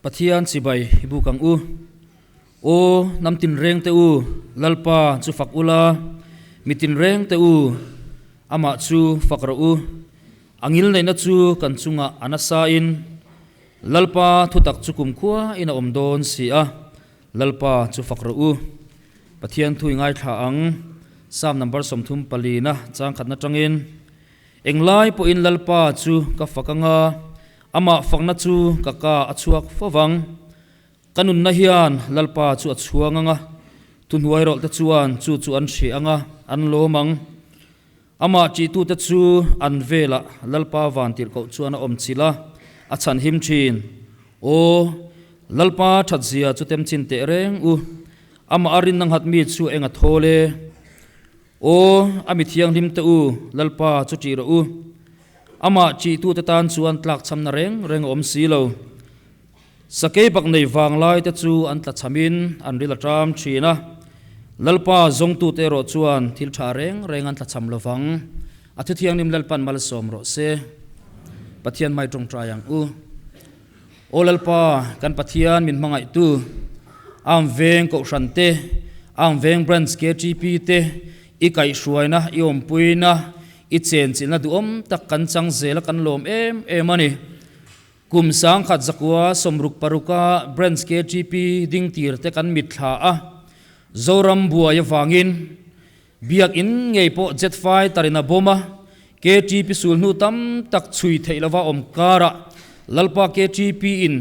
Pathian chibai i buk ang u. Aw, hnam tinreng te u, Lalpa chu fak ula, mi tinreng te u, amah chu fak rawh u. A ngilneihna chu kan chungah a nasa in, Lalpa thutak chu kumkhua in a awm dawn si a, Lalpa chu fak rawh u. Pathian thu i ngaithla ang, Psalm number 34 na changkhatna tangin, Englai pawhin Lalpa chu ka fak anga, Amah fakna chu ka ka a chhuak fo vang. Ka nunna hian Lalpa chu a chhuang anga, thuhnuai rawlhte chuan chu chu an hria anga, an lawm ang. Amah ṭihtute chu an velah Lalpa vantirhkoh chuan a awm chilh a, a chhanhim ṭhin. Aw, Lalpa ṭhatzia chu temchin teh reng u, amah a rinna nghat mi chu eng a thawl e. Aw, a mi thianghlim te u, Lalpa chu ṭih rawh u. Amah ṭihtute tan chuan tlakchhamna reng reng a awm si lo. Sakei bak nei vang lai te chu an tlachhamin an ril a ṭam ṭhin a, Lalpa zawngtute erawh chuan thil ṭha reng reng an tlachham lo vang. A thuthianghlim Lalpan malsawm rawh se. Pathian hmai ṭawngṭai ang u. Aw Lalpa, kan Pathian min hmangaihtu, Am Veng Kohhran te, Am Veng Branch KTP te, i kaihhruaina, i awmpuina, i chenchilhna duhawm tak kan chang zel a kan lawm em em a ni. Kum 1966-a Branch KTP ding tir te kan mitthla a, Zoram buai avangin Biakinn ngei pawh jet fighter in a bomb a, KTP sul hnu tam tak chhui theih lova awm karah Lalpa KTP in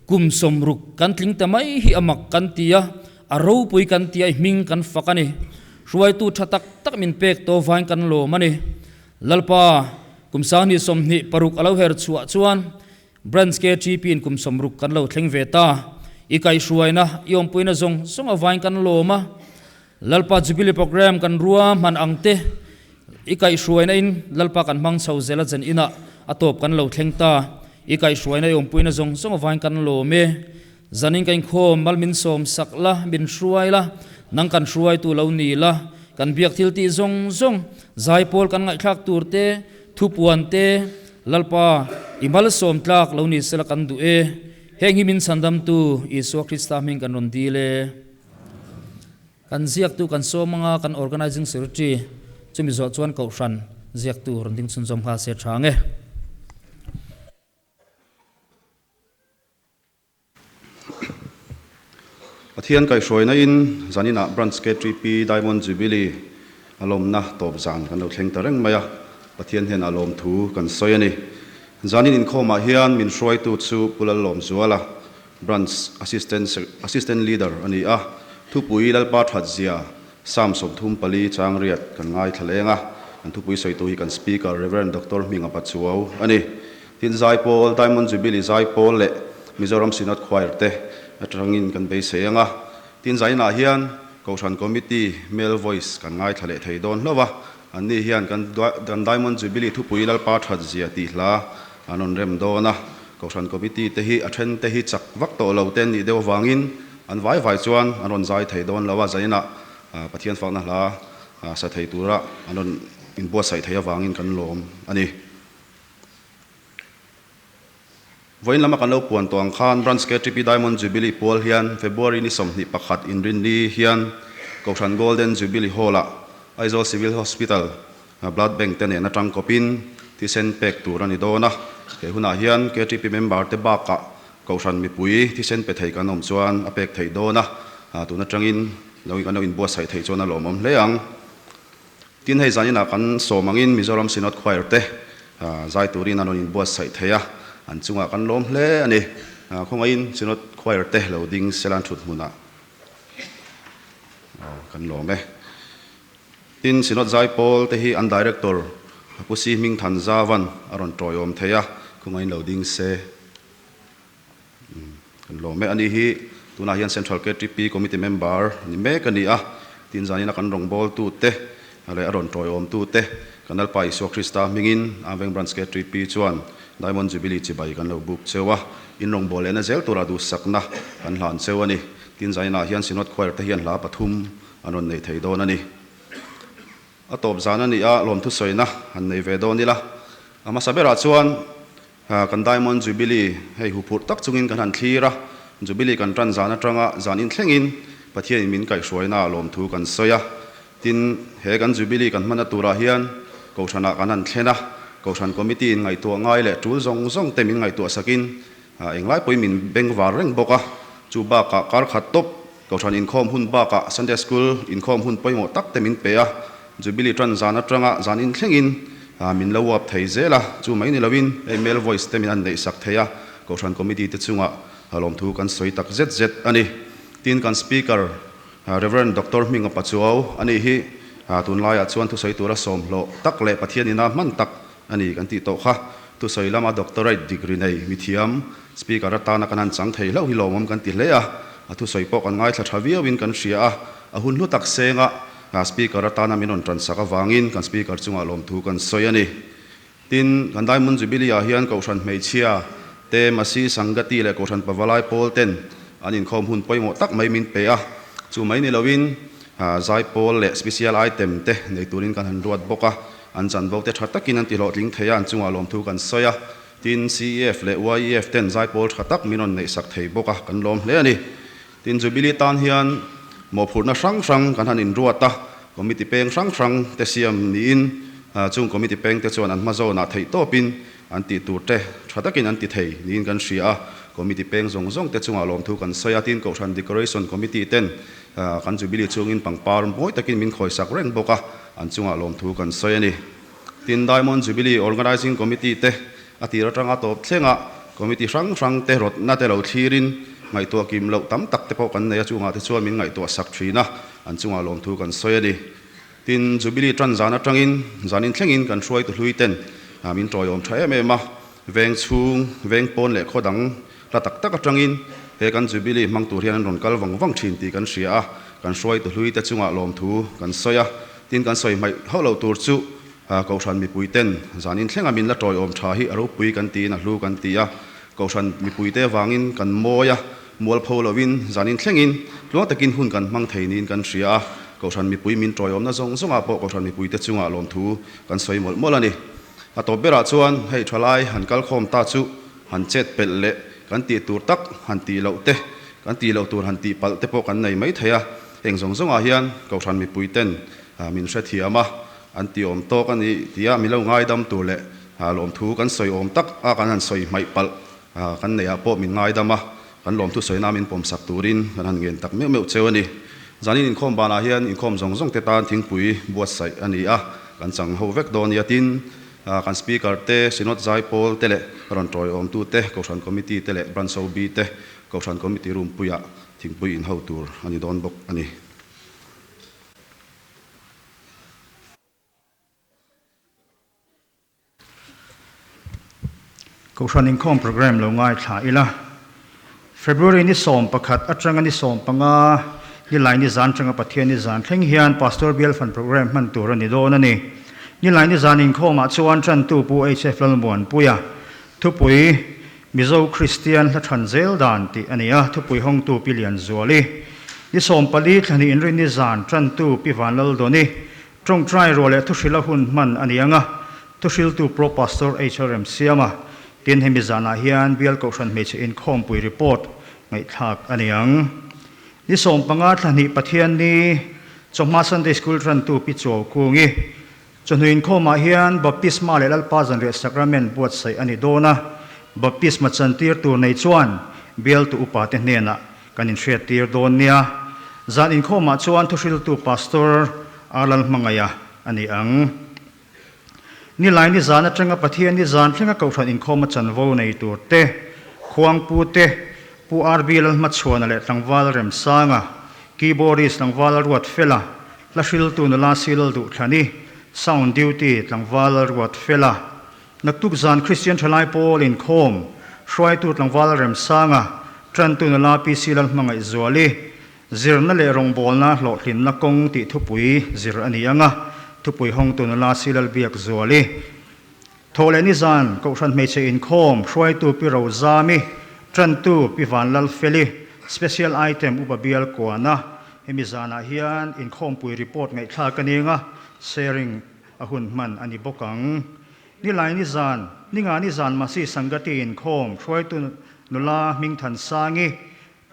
kum 60 kan tling ta mai hi a mak kan ti a, a ropui kan ti a, i hming kan fak a ni. Hruaitu tha tak tak min pek tawh vain kan lawm a ni. Lalpa, kum 2026 a lo her chhuah chuan Branch KTP in kum 60 kan lo thleng ve ta. I kaihhruaina, i awmpuina zawng zawng avain kan lawm a. Lalpa Jubilee Programme kan rua hman ang te, i kaihhruaina in Lalpa kan hmang chho zel a zen inah a tawp kan lo thleng ta. I kaihhruaina i awmpuina zawng zawng avain kan lawm e. Zanin ka inkhawm mal min sawm sak la, min hruai la, nang kan hruaitu lo ni la, kan biak thil tih zawng zawng, zaipawl kan ngaihthlak tur te, thupuan te, Lalpa, i malsawm tlak lo ni sela kan duh e. Heng hi min chhandamtu Isua Krista hming kan rawn dil e. Kan ziaktu kan sawm anga kan Organizing Secretary chumi zawh chuan Kohhran ziaktu rawn ding chhunzawm nghal se tha ang e. Pathian kaihhruaina in zaninah Branch KTP Diamond Jubilee a lawmna tawp zan kan lo thleng ta reng mai a, Pathian hnenah lawmthu kan sawi a ni. Zanin inkhawmah hian min hruaitu chu Pu Lallawmzuala, Branch Assistant Assistant Leader a ni a, thupui Lalpa Thatzia, Psalm 34 chang riat kan ngaithla leng a, kan thupui sawitu hi kan Speaker Rev. Doctor Hminga Pachuau a ni. Tin, Zaipawl, Diamond Jubilee Zaipawl leh Mizoram Synod Choir te atangin kan beisei ang a. Tin, zainah hian Kohhran Committee Male Voice kan ngaithla leh thei dawn hlauh a. Anni hian kan kan Diamond Jubilee thupui Lalpa that zia tih hla an rawn rem dawn a. Kohhran Committee te hi a then te hi chak vak tawh lo te an nih deuh avangin an vai vai chuan an rawn zai thei dawn lo a. Zainah Pathian fakna hla sa thei tura an rawn inbuatsaih thei avangin kan lawm a ni. Vawiin lama kan lo puan tawh ang khan Branch KTP Diamond Jubilee pual hian February ni 21 inrinni hian Kohhran Golden Jubilee Hall-ah Aizawl Civil Hospital Blood Bank te nen atang kawpin thisen pek tur a ni dawn a. He hunah hian KTP member te bakah Kohhran mipui thisen pe thei kan awm chuan a pek theih dawn a, tun atangin lo kan lo inbuatsaih theih chuan a lawmawm hle ang. Tin, hei zaninah kan sawm angin Mizoram Synod Choir te zai turin an rawn inbuatsaih thei a, an chungah kan lawm hle a ni. Khawngaihin Synod Choir te lo ding sela an thut hmunah kan lawm e. Tin, Synod Zaipawl te hi an Director Pu Si Hmingthan Zavan a rawn tawiawm thei a, khawngaihin lo ding se. Kan lawm e. Ani hi tunah hian Central KTP Committee member ni mek a ni a, tin zanina kan rawngbawltu te leh a rawn tawiawmtu te kan Lalpa Isua Krista hmingin Amveng Branch KTP chuan Diamond Jubilee chibai kan lo buk cheu a, in rawngbâwl lehna zel tura duhsakna kan hlan cheu a ni. Tin zaninah hian Synod Choir te hian hla pathum an rawn nei thei dawn a ni. A tawp zan a ni a, lawmthu sawina han nei ve dawn ila. A hmasa berah chuan Kan Diamond Jubilee hei huphurh tak chungin kan han thlir a. Jubilee kan tan zan atanga zan in thlengin Pathianin min kaihhruaina ah lawmthu kan sawi a. Tin, he kan Jubilee kan hmanna turah hian Kohhranah kan han thlen a, Kohhran Committee in ngaihtuah ngai leh tul zawng zawng te min ngaihtuah sakin englai pawhin min bengvar reng bawk a. Chu bakah kar khat tawp Kohhran inkhawm hun bakah Sunday School inkhawm hun pawimawh tak te min pe a, Jubilee tan zan atanga zan in thlengin min lo uap thei zel a, chu mai ni loin hei male voice te min han neih sak thei a, Kohhran Committee te chungah lawmthu kan sawi tak zet zet a ni. Tin, kan Speaker Rev. Doctor Hminga Pachuau a nih hi tunlaiah chuan thusawi tura sawmhlawh tak leh Pathian ina hman tak a ni kan tih tawh kha. Thusawi lama doctorate degree nei mithiam Speaker atana kan han chang thei hlauh hi lawmawm kan ti hle a, a thusawi pawh kan ngaithla tha viauin kan hria a, a hun hlu tak senga Speaker atana min rawn tansak avangin kan Speaker chungah lawmthu kan sawi a ni. Tin, kan Diamond Jubilee ah hian Kohhran hmeichhia te, Masi Sangati leh Kohhran Pavalai pawl ten an inkhawm hun pawimawh tak mai min pe a, chu mai ni loin zaipawl leh special item te nei turin kan han ruat bawk a, an chanvo te tha takin an tihlawhtling thei a, an chungah lawmthu kan sawi a. Tin, CEF leh YEF ten zaipawl tha tak min rawn neihsak thei bawk a, kan lawm hle a ni. Tin, Jubilee tan hian mawhphurhna hrang hrang kan han inruat a, committee peng hrang hrang te siam niin chung committee peng te chuan an hma zawnah theih tawpin an tih tur te tha takin an ti thei niin kan hria a, committee peng zawng zawng te chungah lawmthu kan sawi a, tin Kohhran Decoration Committee ten kan Jubilee chungin pangpar mawi takin min khawisak reng bawk a, an chungah lawmthu kan sawi a ni. Tin, Diamond Jubilee Organising Committee te a tir atanga tawp thlengah committee hrang hrang te rawtna te lo thlirin ngaihtuah kim loh tam tak te pawh kan nei a, chungah te chuan min ngaihtuah sak thin a, an chungah lawmthu kan sawi a ni. Tin, Jubilee tan zan atangin zanin thlengin kan hruaitu hlui ten min tawiawm tha em em a, veng chhung, veng pawn leh khaw dang hla tak tak atangin he kan Jubilee hmang tur hian an rawn kal vang vang thin tih kan hria a, kan hruaitu hlui te chungah lawmthu kan sawi a. Tin, kan sawi hmaih hauh lo tur chu Kohhran mipuiten zanin thlenga min la tawiawm tha hi a ropui kan tiin a hlu kan ti a. Kohhran mipuite avangin kan mawi a, mualpho lovin zanin thlengin tluang takin hun kan hmang thei niin kan hria a. Kohhran mipui min tawiawmna zawng zawngah pawh Kohhran mipuite chungah lawmthu kan sawi mawlh mawlh a ni. A tawp berah chuan hei thalai han kalkhawm ta chu han chet pelh leh kan tih tur tak han tih loh te, kan tih loh tur han tih palh te pawh kan nei mai thei a. Heng zawng zawngah hian Kohhran mipuiten min hrethiam a, an ti awm tawk a ni tia min lo ngaidam tur leh lawmthu kan sawi awm tak a kan han sawi hmaih palh kan neihah pawh min ngaidam a, kan lawmthu sawina min pawmsak turin kan han ngen tak meuh meuh cheu a ni. Zanin inkhawm banah hian inkhawm zawng zawng te tan thingpui buatsaih a ni a, kan chang ho vek dawn nia tin kan Speaker te, Synod Zaipawl te leh rawn tawiawmtu te, Kohhran Committee te leh Branch OB te Kohhran Committee room puiah Thingpui in ho tur a ni dawn bawk a ni. Kohhran inkhawm programme lo ngaithla ila. February ni 11 atanga ni 15 Nilai ni zan atanga Pathian ni zan thleng hian Pastor Bial Fund programme hman tur a ni dawn a ni. Nilai ni zan inkhawmah chuan tantu Pu HF Lalmuanpuia thupui Mizo Kristian hla than zel dan tih a ni a, thupui hawngtu Pi Lianzuali, ni 14 thlahnih inrinni zan tantu Pi Vanlaldawni, tawngtai ruah leh thuhrila hun hman a ni ang a, thuhriltu Pro Pastor HRM Siama, tin hemi zanah hian Bial Kohhran Hmeichhe Inkhawmpui report ngaihthlak a ni ang. Ni 15 thlahnih Pathianni, Chawhma Sunday School tantu Pi Chuaukungi, Chawhnu inkhawmah hian Baptisma leh Lalpa Zanriah Sacrament buatsaih a ni dawn a, Baptisma chantir tur nei chuan bialtu upate hnenah kan inhriattir dawn nia. Zan inkhawmah chuan thuhriltu Pastor R. Lalhmangaia a ni ang. Nilai ni zan atanga Pathian ni zan thlenga Kohhran inkhawma chanvo nei tur te, Khuangpu te, Pu RB Lalhmachhuana leh Tlangval Remsanga, Keyboardist Tlangval Ruatfela, Hla hriltu nula Silal Duhthlani, Sound Duty Tlangval Ruatfela, Naktuk zan Kristian Thalai Pawl inkhawm, Hruaitu Tlangval Remsanga, Tantu nula PC Lalhmangaihzuali, Zirna leh rawngbawlna hlawhtlinna kawng tih thupui zir a ni ang a, thupui hawngtu nula Silal Biakzuali. Thaw leh nizan, Kohhran hmeichhe inkhawm, hruaitu Pi Rozami, Tantu Pi Vanlalfeli, Special Item Upa Bial Kuana, hemi zanah hian inkhawmpui report ngaihthlak a ning a, sharing a hun hman a ni bawk ang. Nilai nizan, Ninga nizan Masi Sangati inkhawm, hruaitu nula Hmingthansangi,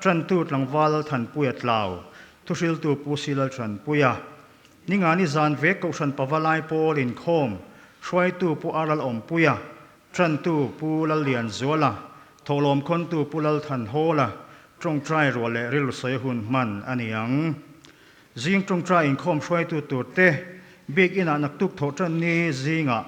Ṭantu tlangval Lalthanpuia tlau, thuhriltu Pu Si Lalṭanpuia. Ningani zan vek Kohhran Pavalai Pawl inkhawm, hruaitu Pu Ar Lalawmpuia, ṭantu Pu Lallianzuala, thawhlawm khawntu Pu Lalthanhawla, ṭawngṭai ruah leh rilru sawi hun hman a ni ang. Zing ṭawngṭai inkhawm hruaitu turte bik inah naktuk thawh ṭanni zingah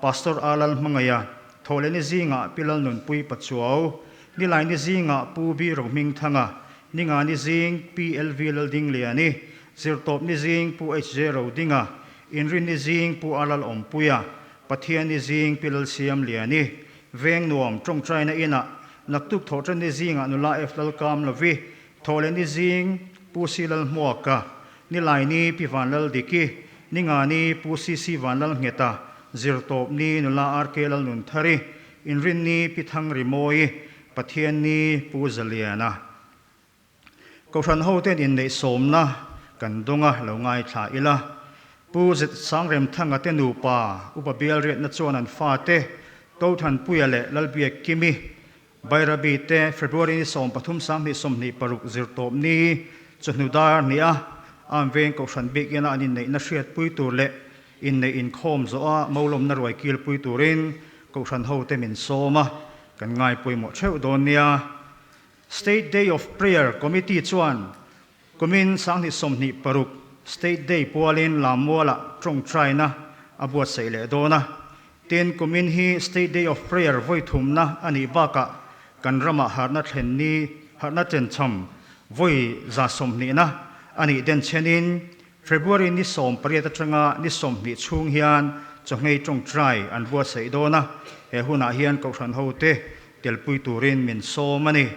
Pastor A Lalhmangaia, Thawhlehni zingah Pi Lalnunpui Pachuau, Nilaini zingah Pu B Rohmingthanga, Ningani zing Pi LV Laldingliani, Zirtawpni zing Pu HJ Rodinga, Inrinni zing Pu A Lalawmpuia, Pathianni zing Pi Lalsiamliani, Vengnuam Tawngtaina Inah, Naktuk Thawhtanni zingah Nula F Lalkamlovi, Thawhlehni zing Pu C Lalhmuaka, Nilaini Pi Vanlaldiki, Ningani Pu CC Vanlalngheta, Zirtawpni Nula RK Lalnunthari, Inrinni Pi Thangrimawi, Pathianni Pu Zaliana. Kohhran hoten inneih sawmna kan dawng a, lo ngaithla ila. Pu Zet Sangremthanga te nupa Upa Bialriatna chuan an fate Tothanpuia leh Lalbiakkimi Bairabi te February ni 13 2026 zirtawpni chawhnu dar nia Arm Veng Kohhran bik ina an inneihna hriatpui tur leh inneih inkhawm zawha molawmna ruai kilpui turin Kohhran hote min sawm a, kan ngai pawimawh theuh dawn nia. State Day of Prayer Committee chuan kumin 2026 State Day pualin Lammualah tawngtaina a buatsaih leh dawn a. Tin, kumin hi State Day of Prayer vawi thumna a nih bakah kan ramah harhna thlen ni, harhna chencham vawi 120na a nih den chhenin February ni 18 atanga ni 20 chhung hian chawhngei tawngtai an buatsaih dawn a, he hunah hian Kohhran hote telpui turin min sawm a ni.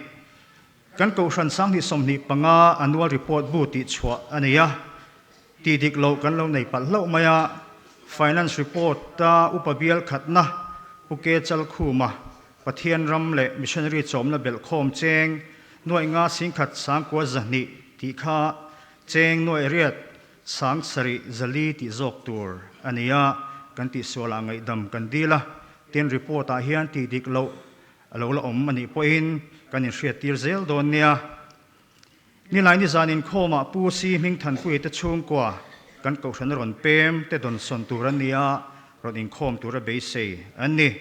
Kan Kohhran 2025 Annual Report bu tih chhuah a nei a, tih dik loh kan lo nei palh hlauh mai a, Finance Report a upa bial khatna Pu Ke Chalkhuma Pathian ram leh Missionary chawmna belhkhawm cheng nuaih nga singkhat sangkua zahnih tih kha cheng nuaih riat sang sarih zali tih zawk tur a ni a, kan tihsualah ngaihdam kan dil a, tin report ah hian tih dik loh a lo la awm a nih pawhin kan inhriattir zel dawn nia. Nilai nizan inkhawmah Pu Si Hmingthanpuia te chhungkua kan kohhran rawn pem te dawnsawn tur an ni a, rawn inkhawm tura beisei an ni.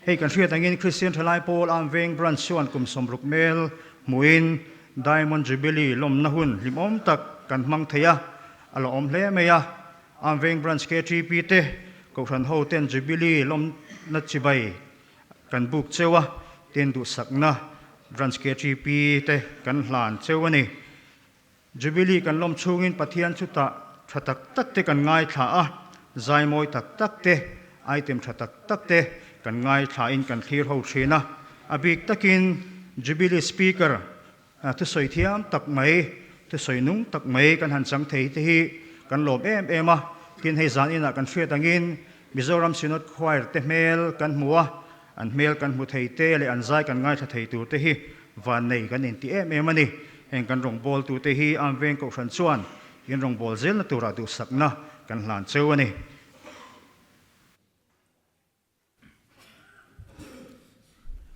Hei kan hriat angin Kristian Thalai Pawl Arm Veng Branch chuan kum 60 mel hmuhin Diamond Jubilee lawmna hun hlimawm tak kan hmang thei a, a la awm hle mai a. Arm Veng Branch KTP te kohhran ho ten Jubilee lawmna chibai kan buk cheu a, tin duhsakna Branch KTP te kan hlan cheu a ni. Jubilee kan lawm chhungin Pathian chutah tha tak tak te kan ngaithla a, zai mawi tak tak te, item tha tak tak te kan ngaithlain kan thlir ho thin a. A bik takin Jubilee Speaker thusawi thiam tak mai, thusawi nung tak mai kan han chang thei te hi kan lawm em em a. Tin hei zan inah kan hriat angin Mizoram Synod Choir te hmel kan hmu a, an hmel kan hmu thei te leh an zai kan ngaithla thei tur te hi van nei kan inti em em a ni. Heng kan rawngbawltu te hi Arm Veng Kohhran chuan in rawngbâwl zelna turah duhsakna kan hlan cheu a ni.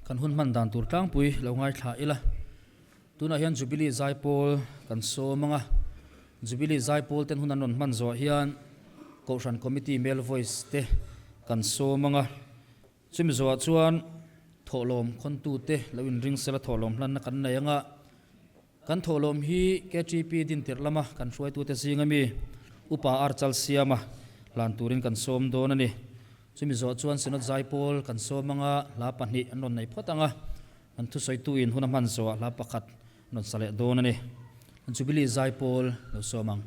Kan hun hman dan tur tlangpui lo ngaithla ila. Tunah hian Jubilee Zaipawl kan sawm ang a, Jubilee Zaipawl ten hun an rawn hman zawh hian Kohhran Committee Male Voice te kan sawm ang a, chumi zawhah chuan thawhlawm khawntute lo inring sela thawhlawm hlanna kan nei ang a, kan thawhlawm hi KTP dintirh lama kan hruaitute zinga mi Upa Archal Siama hlan turin kan sawm dawn a ni. Chumi zawh chuan Synod Zaipawl kan sawm ang a, hla pahnih an rawn nei phawt ang a, An thusawitu in hun a hman zawhah hla pakhat rawn sa leh dawn a ni. Jubilee Zaipawl lo sawm ang.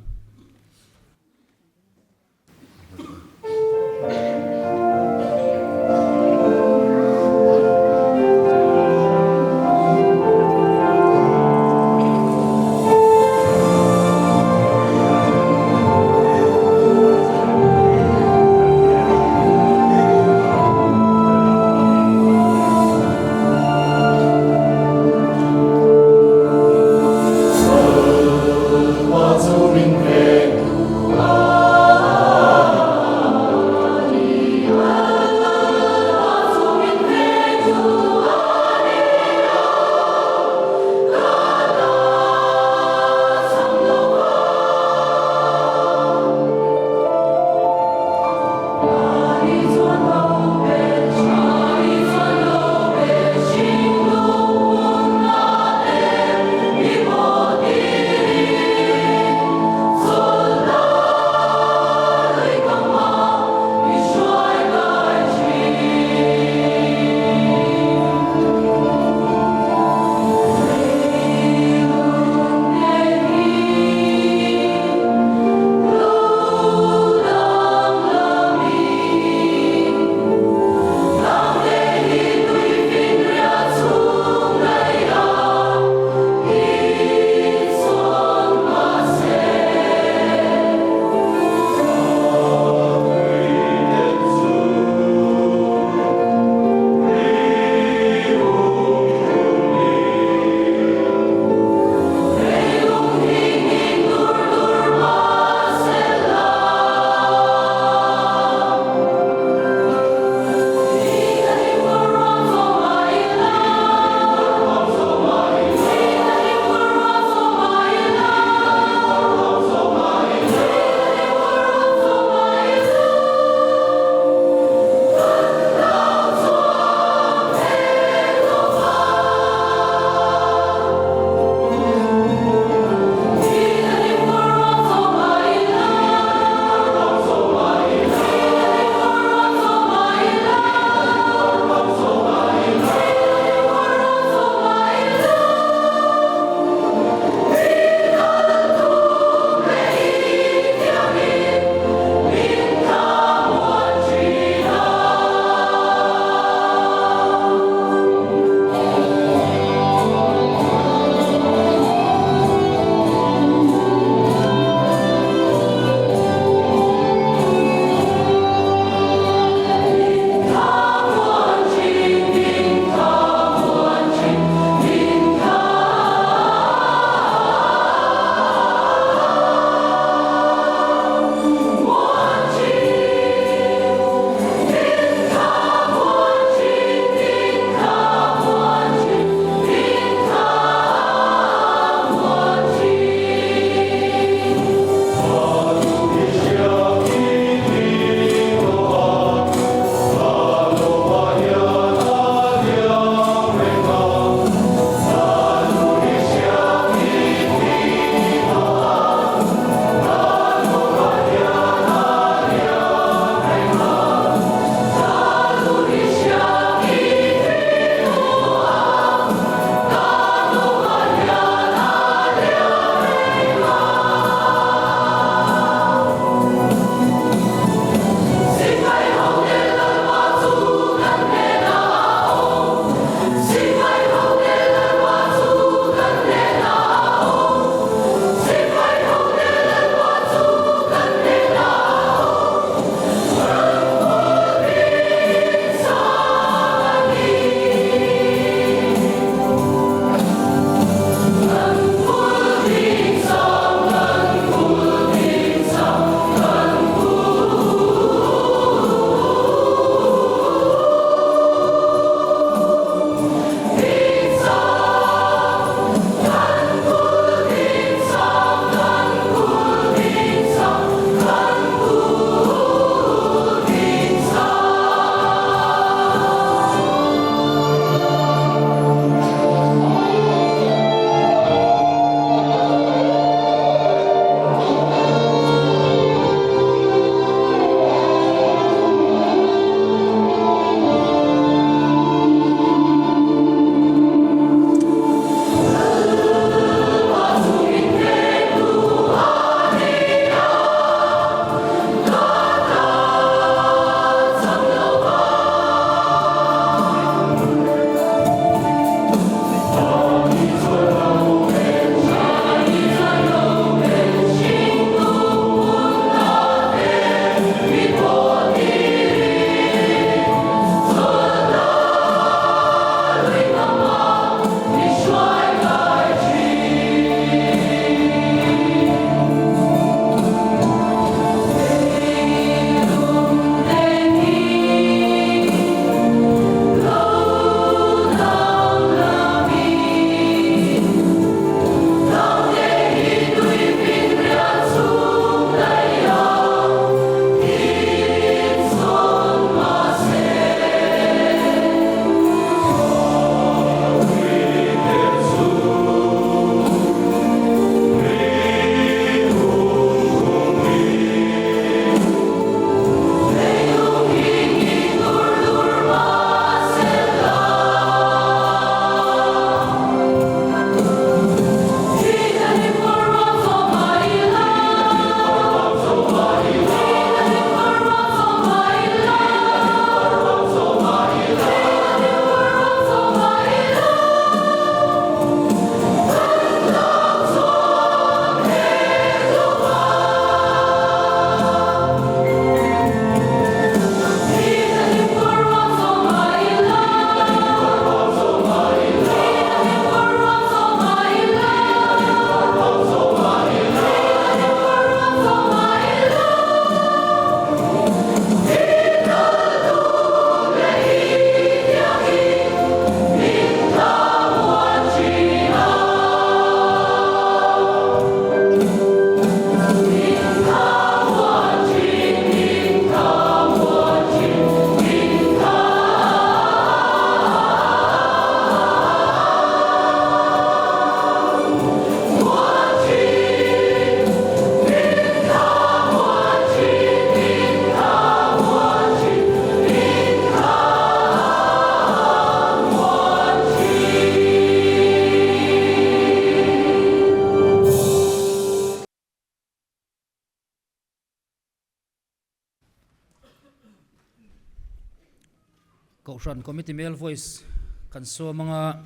Kohhran Committee Male Voice kan sawm anga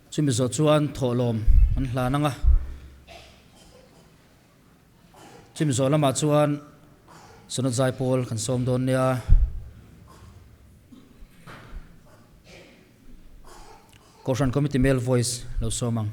chumi zawh chuan thawhlawm an hlan anga chumi zawh lamah chuan Synod Zaipawl kan sawm dawn nia. Kohhran Committee Male Voice lo sawm ang.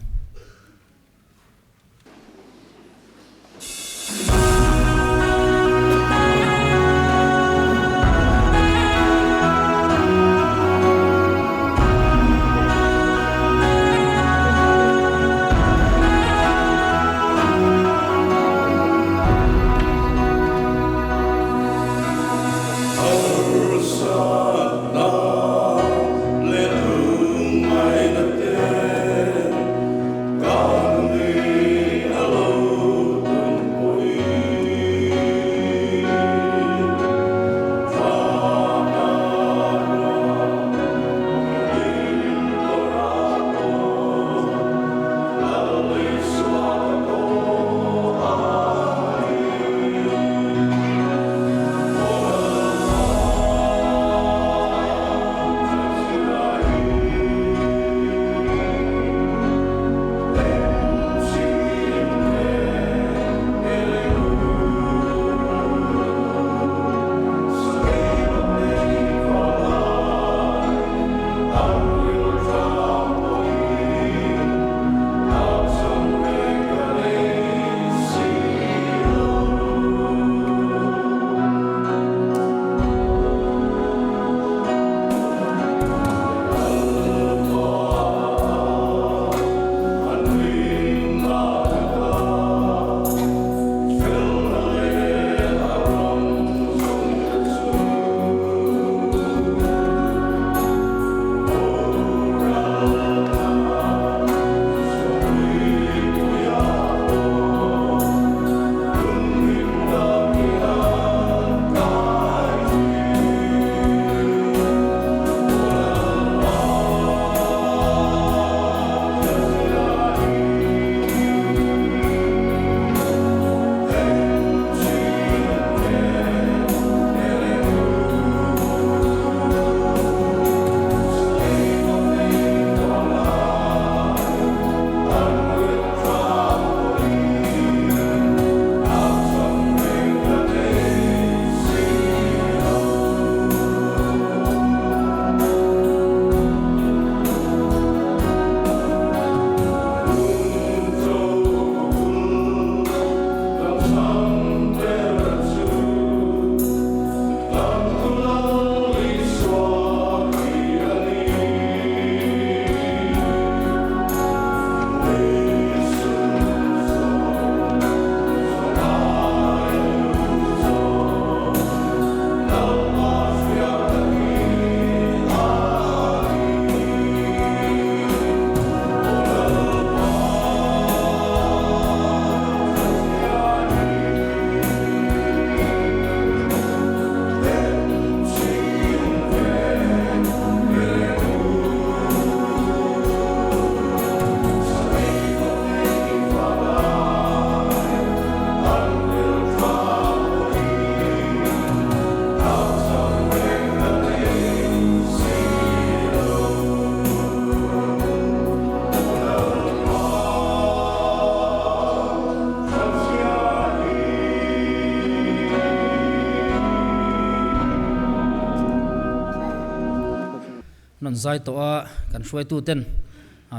Rawn zai tawh a, kan hruaitu ten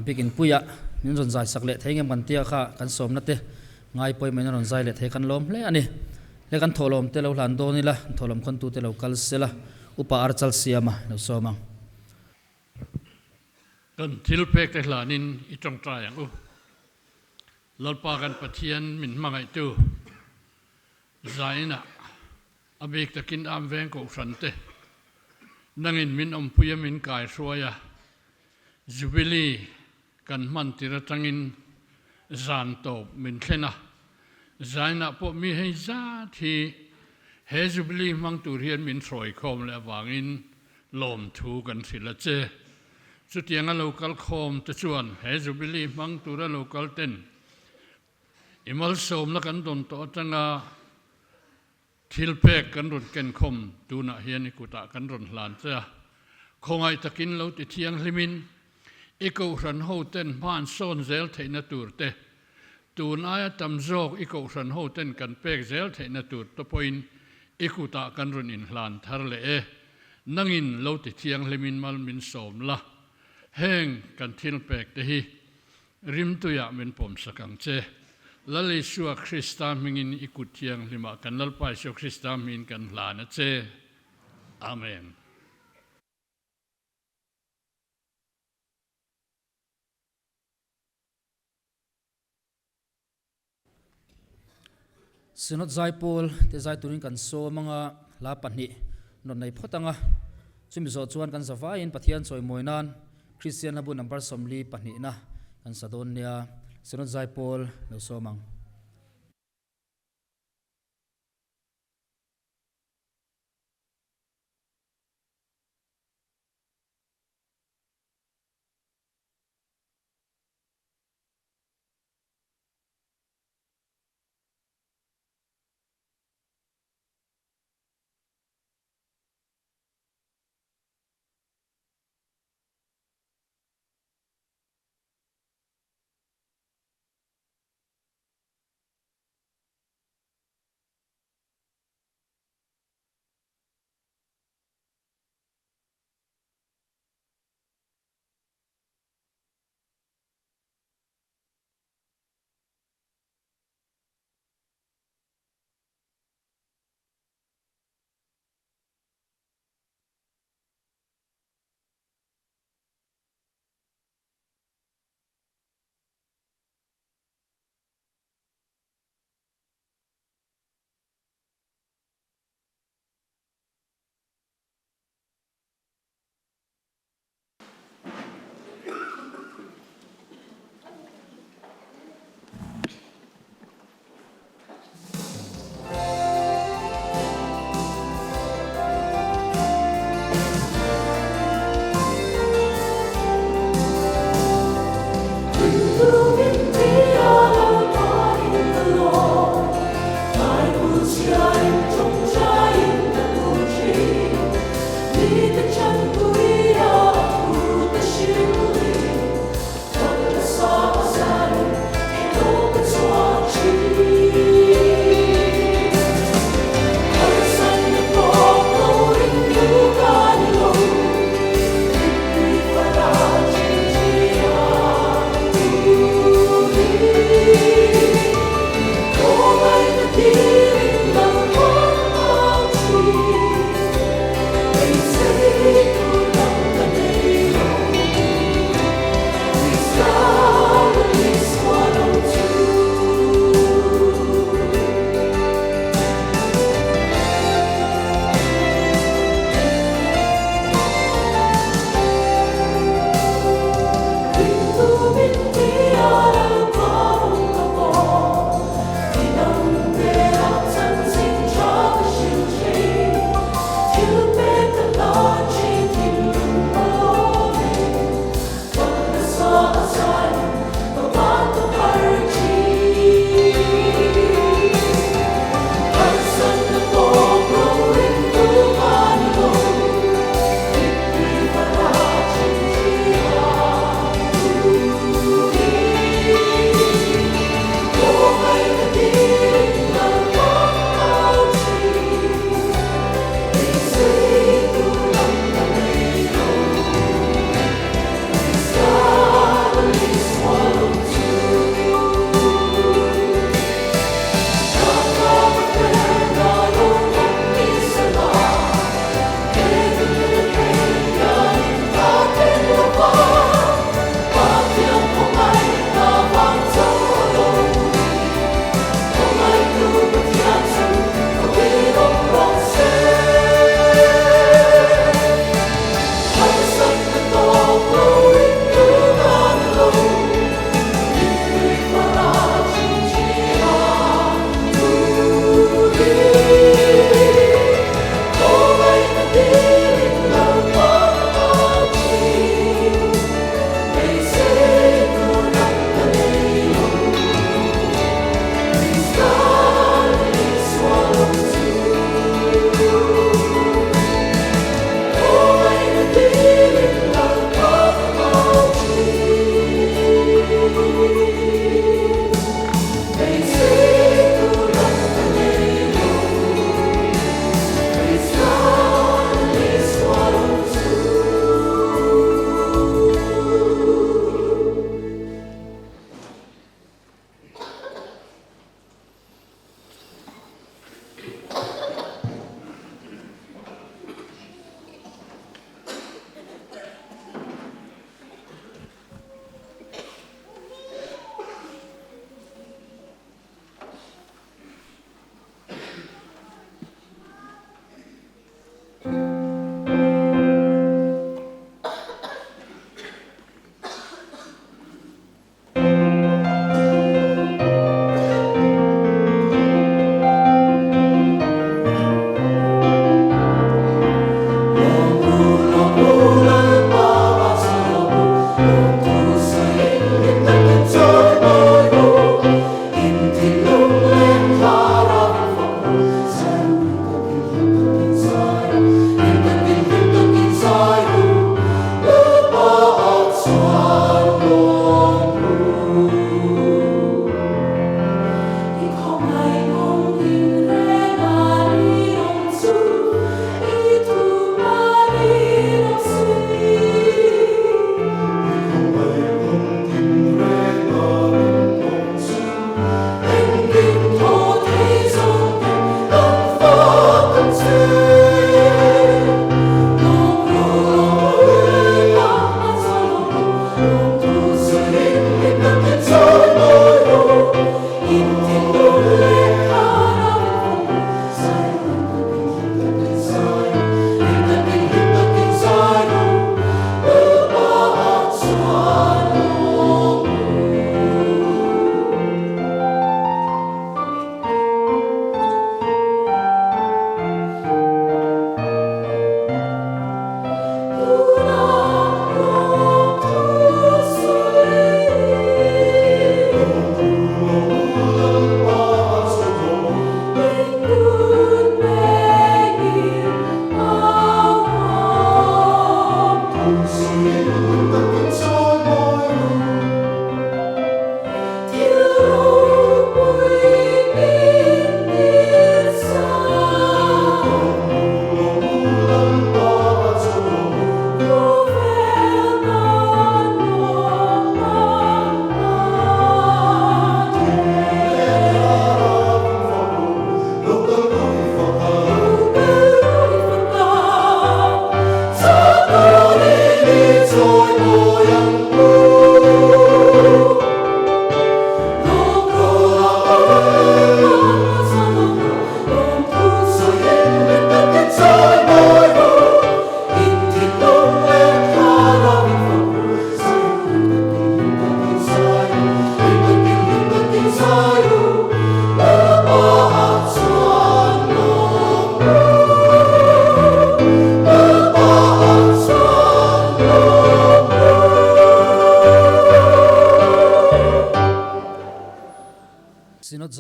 biakin puia min rawn zai sak leh thei ngem kan tia kha kan sawmna te ngai pawimawh in a rawn zai leh thei kan lawm hle a ni. Hle kan thawhlawm te lo hlan dawn ila, thawhlawm khawntu te lo kal sela, upa archal siama lo sawm ang. Kan thil pek te hlanin i tawngtai ang u. Lalpa kan Pathian min hmangaihtu zainah a bik takin am veng kohhran te nangin min awmpui a min kai hruai a, Jubilee kan hman tir atangin zan tawp min thlen a, zainah pawh mi hei zat hi he Jubilee hmang tur hian min hruai khawm leh avangin lawmthu kan hrilh a che. Chutianga lo kal khawm te chuan he Jubilee hmang tura lo kal ten i malsawmna kan dawn tawh atanga thil pek kan rawn ken khawm tunah hian i kutah kan rawn hlan che a. Khawngaih takin lo ti thianghlimin i kohhran hoten hman sawn zel theihna tur te, tun aia tam zawk i kohhran hoten kan pek zel theihna tur te pawhin i kutah kan rawn inhlan thar leh e. Nangin lo ti thianghlimin mal min sawm la, heng kan thil pek te hi rimtuiah min pawmsak ang che. Lal Isua Krista hmingin i kut thianghlimah kan Lalpa Isua Krista hmingin kan hlan a che. Amen. Synod Zaipawl te zai turin kan sawm anga hla pahnih rawn nei phawt anga chumi zawh chuan kan zavaiin Pathian chawimawi nan Kristian hlabu number 42 na kan sa dawn nia Synod Zaipawl lo sawm ang.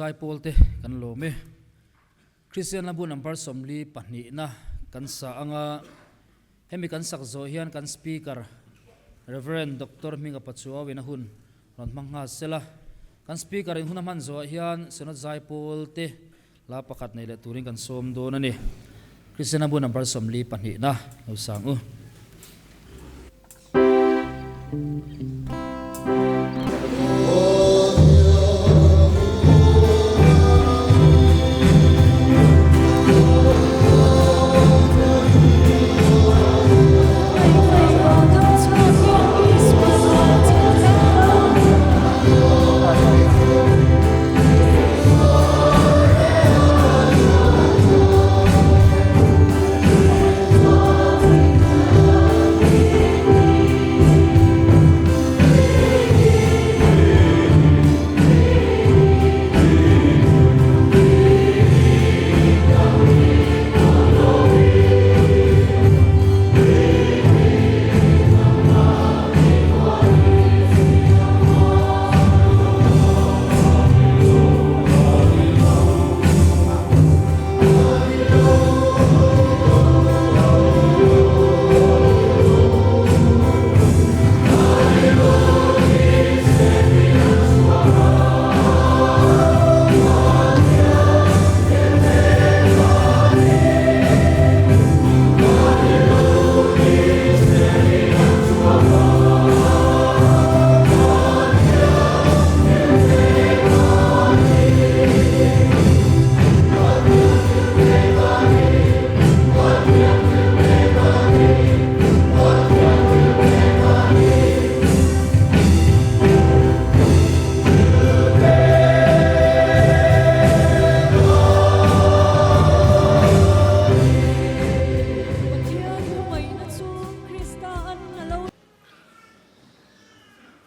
Zaipawl te kan lawm e. Kristian lambu number 42 na kan sa anga hemi kan sak zawh hian kan Speaker Rev. Doctor Hminga Pachuau in a hun rawn hmang nghal sela. Kan Speaker in hun a hman zawh hian Synod Zaipawl te hla pakhat nei leh turin kan sawm dawn a ni. Kristian lambu number 42 na lo sang u.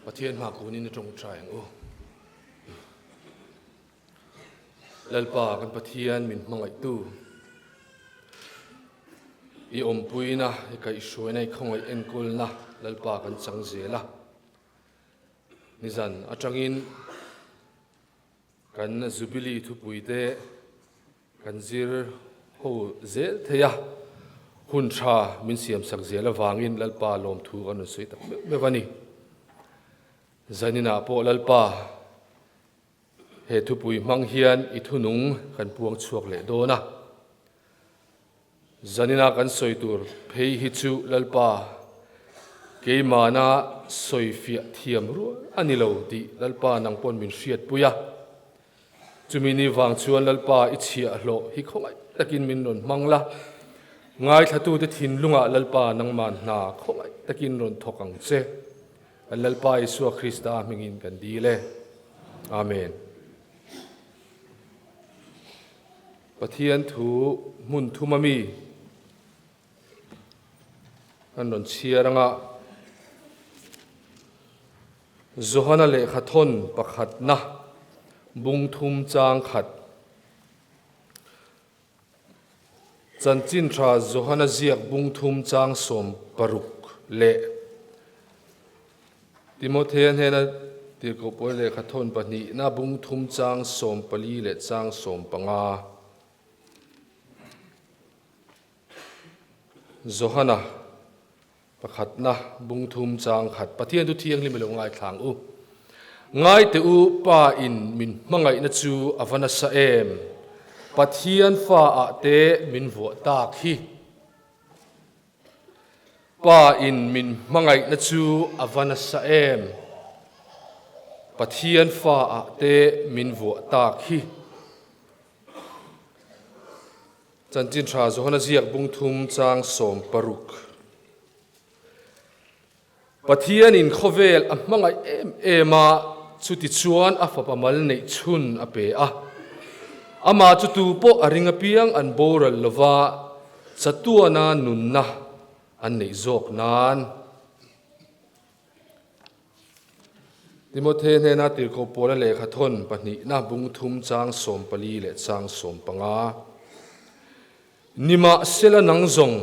Pathian hma kunin i tawngtai ang u. Lalpa kan Pathian min hmangaihtu i awmpuina i kaihhruaina i khawngaih enkawlna Lalpa kan chang zel a. Nizan atangin Kan Jubilee thupui te kan zir ho zel thei a, hun tha min siam sak zel avangin Lalpa lawmthu kan rawn sawi tak meuh meuh a ni. Zaninah pawh Lalpa he thupui hmang hian i thunung kan puang chhuak leh dawn a. Zanina kan sawi tur phei hi chu Lalpa keimahna sawi fiah thiam rual a ni lo tih Lalpa nang pawn min hriatpui a. Chumi ni vang chuan Lalpa i chhiahhlawh hi khawngaih takin min rawn hmang la, ngaithlatute thinlungah Lalpa nangmah hna khawngaih takin rawn thawk ang che. Kan Lalpa Isua Krista hmingin kan dil e. Amen. Pathian thu hmun thum a mi an rawn chhiar anga Johana lehkha thawn pakhatna bung thum chang khat Chanchin tha Johana ziak bung thum chang 60 leh Timothea hnena tirhkoh pawl lehkha thawn pahnihna bung thum chang 14 leh chang 15. Johana pakhatna bung thum chang khat Pathian chu thianghlim i lo ngaithlang u. Ngaite u Pa in min hmangaihna chu a va nasa em? Pathian fa ah te min vuah tak hi. Pa in min hmangaihna chu a va nasa em? Pathian fa ah te min vuah tak hi. Chanchin tha Johana ziak bung thum chang 60. Pathian in khawvel a hmangaih em em a, chuti chuan a fapa mal neih chhun a pe a. Amah chu tu pawh a ring apiang an boral lova, chatuana nunna an neih zawk nan. Timothe hnena tirhkoh Paula lehkha thawn pahnihna bung thum chang 14 leh chang 15. Nimahsela nang zawng,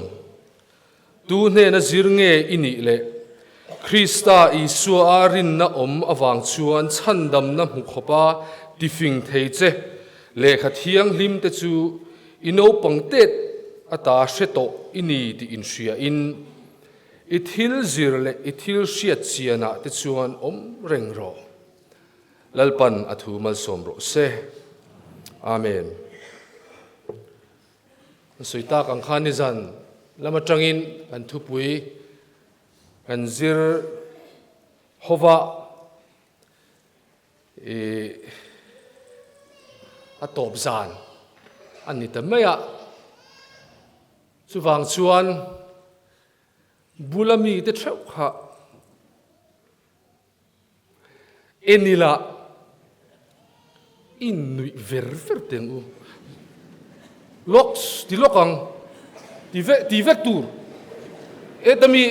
tu hnena zir nge i nih le? Krista Isua a rinna awm avang chuan chhandamna hmu khawpa tifing thei che lehkha thianghlim te chu i naupang tet ata hre tawh i ni tih inhriain i thil zir leh i thil hriat chianah te chuan awm reng rawh. Lalpan a thu malsawm rawh se. Amen. Sawi tak ang khan nizan lam atangin kan thupui kan zir hova i a tawp zan a ni ta mai a. Chuvang chuan bula mite theuh kha Enila i nuih ver ver teng u. Locks ti lawk ang, ti ve ti vek tur. E ta mi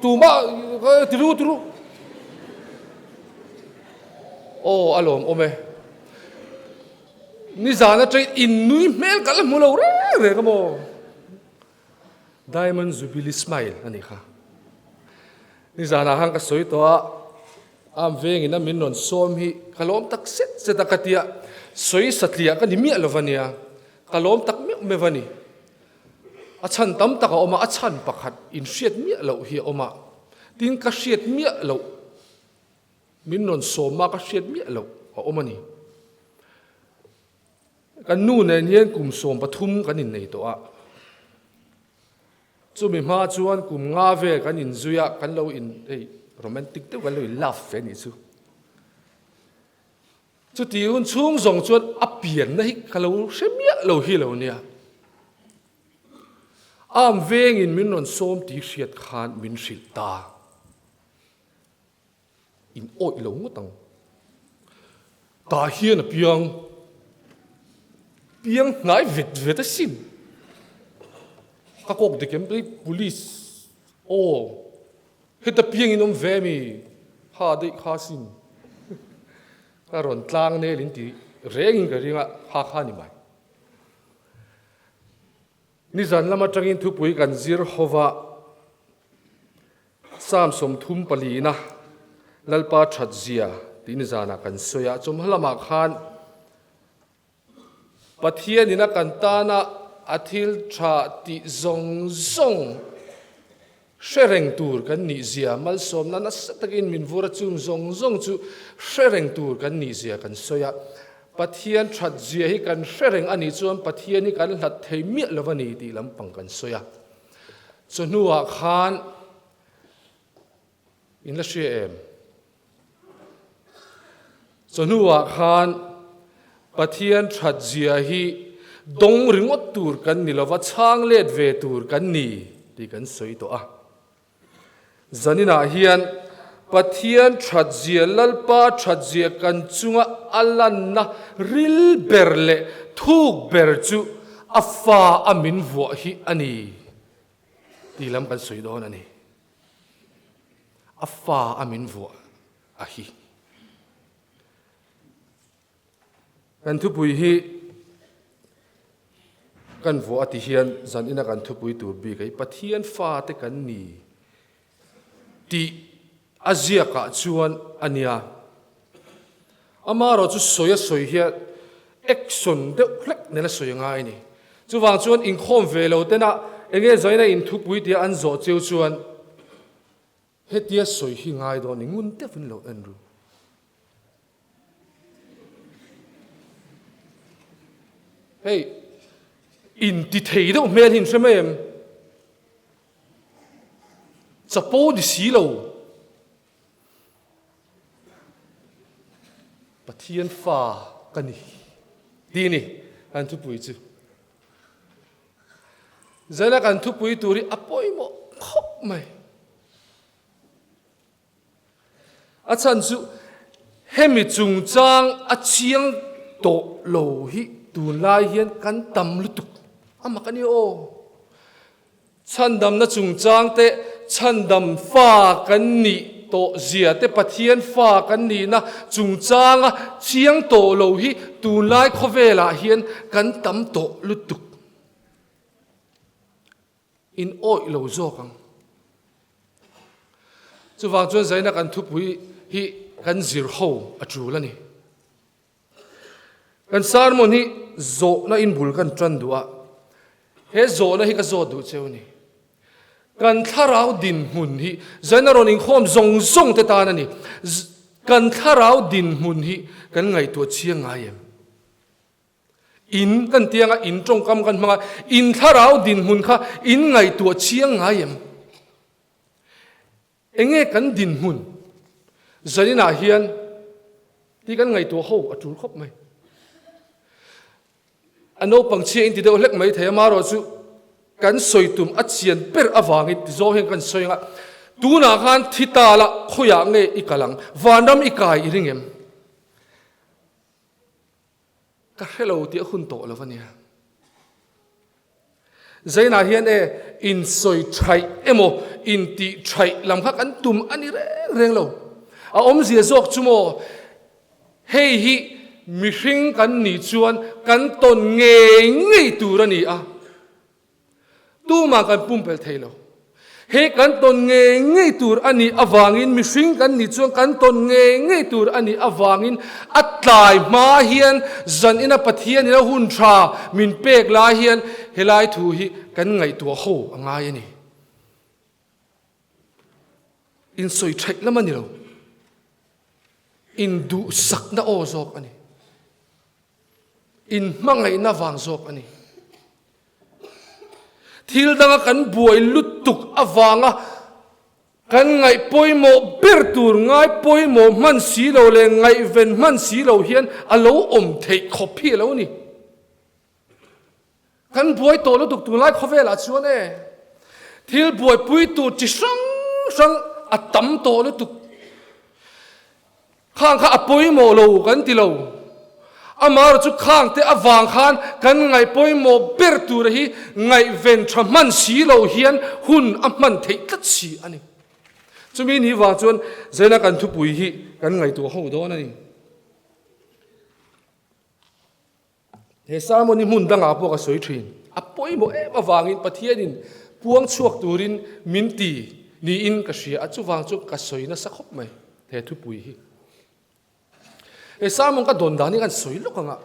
tumah ti ru ti ru. Aw a lawm awm e. Nizan atangin in nui hmel ka la hmu lo reng reng a maw. Diamond Jubilee Smile a nih kha. Nizanah khan ka sawi tawh a, am vengin a min rawn sawm hi ka lawm tak set set a ka tia, sawi satliah ka ni miah lo va nia, ka lawm tak meuh meuh a ni. A chhan tam tak a awm a, a chhan pakhat inhriat miah loh hi a awm a, tin ka hriat miah loh min rawn sawm a ka hriat miah loh a awm a ni. Kan nu nen hian kum 13 kan innei tawh a, chumi hma chuan kum nga vel kan inzui a, kan lo in hei romantic deuh kan lo in love ve anih chu. Chuti hun chhung zawng chuan a pianna hi ka lo hre miah lo hi lo nia. Am vengin min rawn sawm tih hriat khan min hrilh ta. In awih lo ngawt ang. Tah hian a piang piang hnai vet vet asin. Ka kawk dik em pei police aw heta piang in awm ve mi ha daih kha asin. Ka rawn tlang nel in ti reng in ka ring a ha kha ni mai. Nizan lam atangin thupui kan zir hova Psalm 34 na Lalpa that zia tih nizanah kan sawi a, chawmhma lamah khan Pathianin a kan tana a thil tha tih zawng zawng hre reng tur kan nih zia, malsawmna nasa takin min vur a, chung zawng zawng chu hre reng tur kan nih zia kan sawi a. Pathian that zia hi kan hre reng a nih chuan Pathian hi kan hlat thei miah lo a ni tih lampang kan sawi a. Chawhnuah khan in la hria em? Chawhnuah khan Pathian that zia hi dawng ringawt tur kan ni lova, chhang let ve tur kan ni tih kan sawi tawh a. Zaninah hian Pathian that zia, Lalpa that zia kan chunga a lanna ril ber leh thuk ber chu a fa a min vuah hi a ni tih lam kan sawi dawn a ni. A fa a min vuah a hi. Kan thupui hi kan vuah a ti hian zan ina kan thupui tur bik ei Pathian fate kan ni tih a ziakah chuan a nia. Amaherawh chu sawi a sawi hian action deuh hlek nen a sawi a ngai a ni. Chuvang chuan inkhawm ve lo tena enge zaina in thupui tia an zawh cheu chuan Hetia sawi hi ngai dawn i ngun deuhin lo en ru. Hei, inti thei deuh hmel hi in hre mai em? Chapo ni si lo. Pathian fa ka ni ti ni kan thupui chu. Zela kan thupui tur hi a pawimawh khawp mai. A chhan chu hemi chungchang a chiang tawh lo hi tunlai hian kan tam lutuk a mak a ni aw. Chhandamna chungchang te, chhandam fa kan nih tawh zia te, Pathian fa kan nihna chungchanga chiang tawh lo hi tunlai khawvelah hian kan tam tawh lutuk. In awih lo zawk ang. Chuvang chuan zaina kan thupui hi kan zir ho a tul a ni. Kan sermon hi zawhna in bul kan tan duh a, he zawhna hi ka zawt duh cheu a ni. Kan thlarau dinhmun hi zaina rawn inkhawm zawng zawng te tan a ni. Kan thlarau dinhmun hi kan ngaihtuah chiang ngai em? In kan tiang a, in tawngkam kan hmang a, in thlarau dinhmun kha in ngaihtuah chiang ngai em? Enge kan dinhmun zaninah hian tih kan ngaihtuah ho a tul khawp mai. A naupang chhia in ti deuh hlek mai thei a, marawh chu kan sawi tum a chian ber avangin ti zawng hian kan sawi ang a, tunah khan thi ta la khawiah nge i kal ang, vanram i kai i ring em? Ka hre lo tih a hun tawh lo a nia. Zainah hian e insawi thaih emaw intih thaih lam kha kan tum a ni reng reng lo. A awmzia zawk chu maw hei hi mihring kan nih chuan kan tawn ngei ngei tur a ni a. Tumah kan pumpelh thei lo. He kan tawn ngei ngei tur a nih avangin, mihring kan nih chuan kan tawn ngei ngei tur a nih avangin a tlai hma hian zanina Pathianin a hun tha min pek lai hian helai thu hi kan ngaihtuah ho a ngai a ni. Insawi theih lam a ni lo. Induhsakna aw zawk a ni. Inhmangaihna vang zawk a ni. Thil danga kan buai lutuk avanga kan ngaih pawimawh ber tur ngai pawimawh hman si lo leh ngaihven hman si lo hian a lo awm theih khawp hi a lo ni. Kan buai tawh lutuk tunlai khawvelah chuan e, thil buaipui tur chi hrang hrang a tam tawh lutuk. Khang kha a pawimawh lo kan ti lo. Amaherawh chu khang te avang khan kan ngaih pawimawh ber tura hi ngaihven tha hman si lo hian hun a hman theih tlat si a ni. Chumi ni vang chuan Zaina kan thupui hi kan ngaihtuah ho dawn a ni. He sermon hi hmun dangah pawh ka sawi thin. A pawimawh em avangin Pathianin puang chhuak turin min ti niin ka hria a, chuvang chu ka sawi nasa khawp mai he thupui hi. He sermon ka dawn dan hi kan sawi lawk ang a.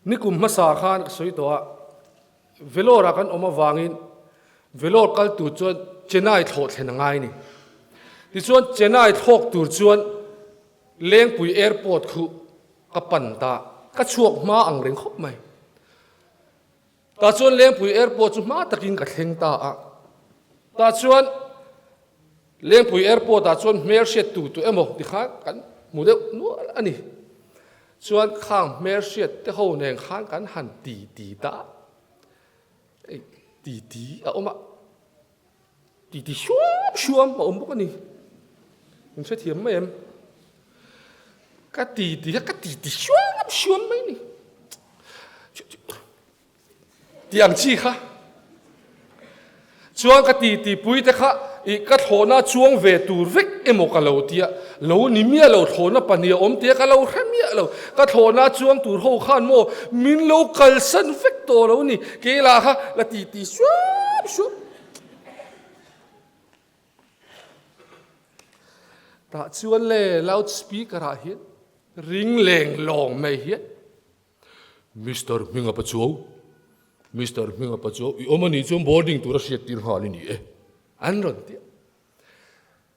Nikum hmasa khan ka sawi tawh a, Vellore ah kan awm avangin Vellore kal tur chuan Chennai thlawh thlen a ngai a ni. Tichuan Chennai thlawk tur chuan Lengpui Airport khu ka pan ta, ka chhuak hma ang reng khawp mai. Tah chuan Lengpui Airport chu hma takin ka thleng ta a. Tah chuan Lengpui Airport ah chuan hmelhriat tu tu emaw ti kha kan hmu deuh nual a ni. Chuan khang hmelhriat te ho nen khan kan han ti ti ta a. Ei ti ti a awm a. Ti ti hruam hruam a awm bawk a ni. Min hrethiam mai em? Ka ti ti kha ka ti ti hruam hruam mai ni. Ti ang chi kha. Chuan ka ti ti pui te kha i ka thlawhna chuang ve tur vek emaw ka lo tia. Lo ni miah lo thlawhna pahnih a awm tia ka lo hre miah lo. Ka thlawhna chuang tur ho khan maw min lo kalsan vek tawh lo ni. Kei lah kha la ti ti suam suam. Tah chuan le loud speaker ah hian ring leng lawng mai hian Mister Hminga Pachuau, Mister Hminga Pachuau, i awm a nih chuan boarding tura hriat tir nghal i ni e, an rawn ti a.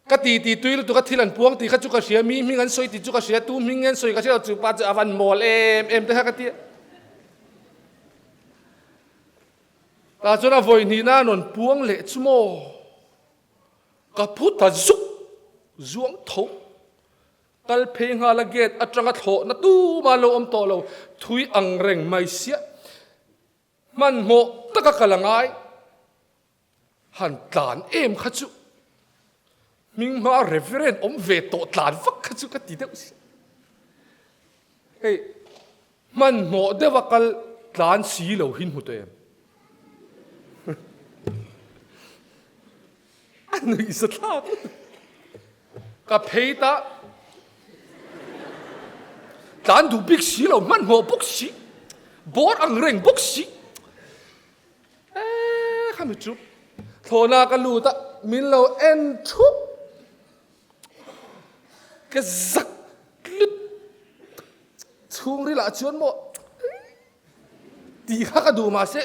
Ka ti ti tui lutuk a thil an puang tih kha chu ka hria, mi hming an sawi tih chu ka hria, tu hming nge an sawi ka hria lo, chu pa chu a van mawl em em te kha ka ti a. Tah chuan a vawi hnihna an rawn puang leh chu maw? Ka phu ta zuk zuang tho. Kal phei nghala gate atanga thlawhna tuma lo awm tawh lo, thui ang reng mai siah. Hmanhmawh taka kal a ngai. Han tlan em kha chu hming hma reverend awm ve tawh tlan vak kha chu ka ti deuh siah. Hei hmanhmawh deuha kal tlan si lo hi hmu tawh em? A nuih za thlak lutuk. Ka phei ta tlan duh bik si lo, hmanhmawh bawk si, bawr ang reng bawk si. Eee khami chu thlawhna ka lut a, min lo en thup. Ka zak lut. chhungril ah chuan maw tih kha ka duh mahse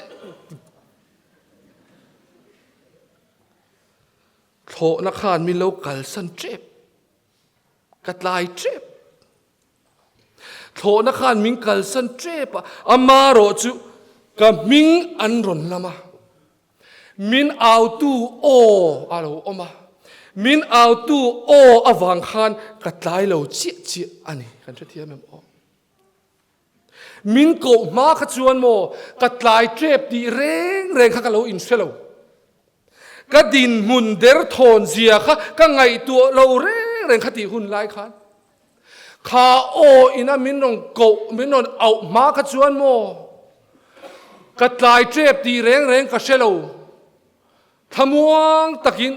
thlawhna khan min lo kalsan tep ka tlai tep thlawhna khan min kalsan tep a ama rawh chu ka hming an rawn lam a Min autu aw a lo awm a, min autu aw avang khan ka tlai lo chiah chiah a ni. Kan hrethiam em aw? Min koh hma kha chuan maw ka tlai tep tih reng reng kha ka lo inhre lo. Ka dinhmun derthawn zia kha ka ngaihtuah lo reng reng kha tih hun lai khan. Kha aw ina min rawn koh, min rawn auh hma kha chuan maw? Ka tlai tep tih reng reng ka hre lo. Thlamuang takin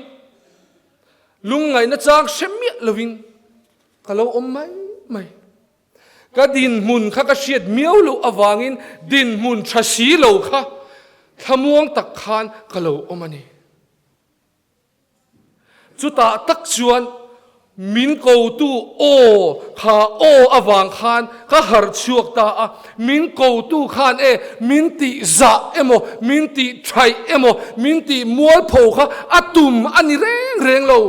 lungngaihna chang hre miah lovin ka lo awm mai mai. Ka dinhmun kha ka hriat miau loh avangin dinhmun tha si lo kha thlamuang tak khan ka lo awm a ni. Chutah tak chuan min kotu aw kha aw avang khan ka harh chhuak ta a, min kotu khan e min tih zah emaw, min tih thaih emaw, min tih mualpho kha a tum a ni reng reng lo.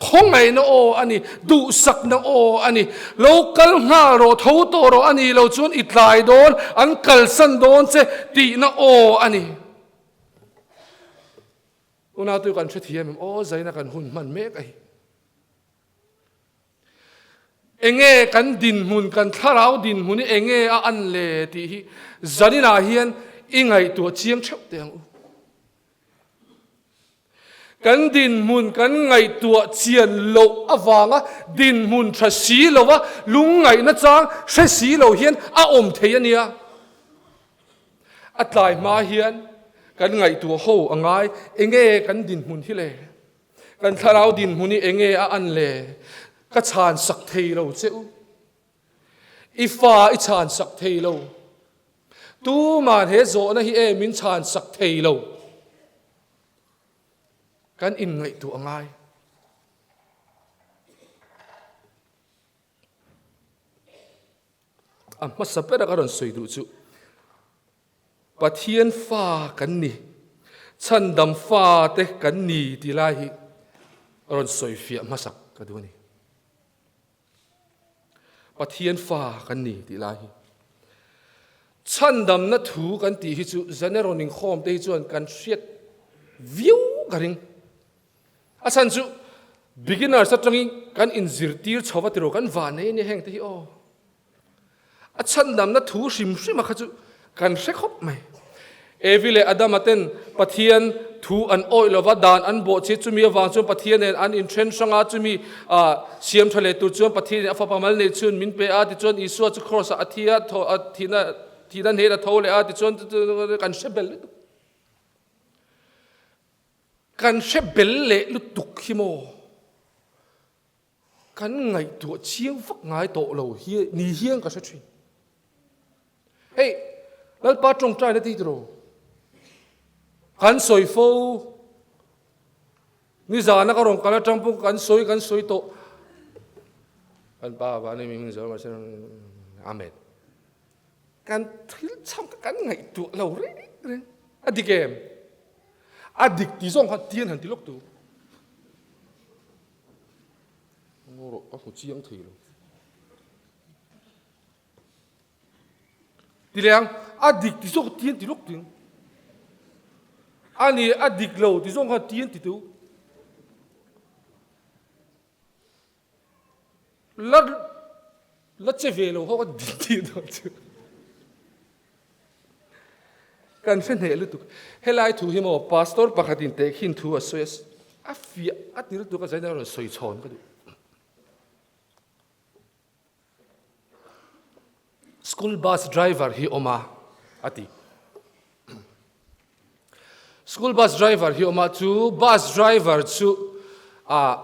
Khawngaihna aw a ni, duhsakna aw a ni. Lo kal nghal rawh, tho tawh rawh a nih lo chuan i tlai dawn, an kalsan dawn che tihna aw a ni. Unautu kan hrethiam em aw zaina kan hun hman mek a hi. Enge kan dinhmun kan thlarau dinhmun hi enge a an le tih hi zaninah hian i ngaihtuah chiang theuh teh ang u. Kan dinhmun kan ngaihtuah chian loh avanga dinhmun tha si lova lungngaihna chang hre si lo hian a awm thei a nia. A tlai hma hian kan ngaihtuah ho a ngai, enge kan dinhmun hi le? Kan thlarau dinhmun hi enge a an le? Ka chhan sak thei lo che u. I fa i chhan sak thei lo. Tuman he zawhna hi e min chhan sak thei lo. Kan inngaihtuah a ngai. A hmasa ber a ka rawn sawi duh chu Pathian fa kan ni, chhandam fa te kan ni tih lai hi rawn sawi fiah hmasak ka duh a ni. Pathian fa kan ni tih lai hi. Chhandamna thu kan tih hi chu Zaneron inkhawm te hi chuan kan hriat viau ka ring. A chhan chu beginners atangin kan inzirtir chho va tiraw kan van nei ania heng te hi aw. A chhandamna thu hrim hrim a kha chu kan hre khawp mai. Evi leh Adama ten Pathian thu an awih lova dan an bawh chi chumi avang chuan Pathian nen an inthen hrang a chumi siam tha leh tur chuan Pathian in a fapa mal nei chhun min pe a tichuan Isua chu cross ah a thi a thihna thihna hnen a tho leh a tichuan kan hre bel lutuk. Kan hre bel leh lutuk hi maw? Kan ngaihtuah chiang vak ngai tawh lo hi ni hian ka hre thin. Hei, Lalpa tawngtai na ti tiraw? Kan sawi fo, nizana ka rawn kal atang pawh kan sawi kan sawi tawh. Kan pa van i ming zo mahse Amen. Kan thil chham kha kan ngaihtuah lo reng reng. A dik em? A dik ti zawng kha tian han ti lawk tu. Ngaw rawh ka hmu chiang thei lo. Ti leh ang, a dik ti zawng tian ti lawk ting. A ni a dik lo ti zawng kha tian ti tu. La la che ve lo ho ka din tih dawn chu. Kan hre hneh lutuk. Helai thu hi maw pastor pakhatin tehkhin thu a sawi a, a fiah a ti lutuk a zaina rawn sawi chhawn ka duh. School bus driver hi awm a a ti. School bus driver hi awm a, chu bus driver chu ah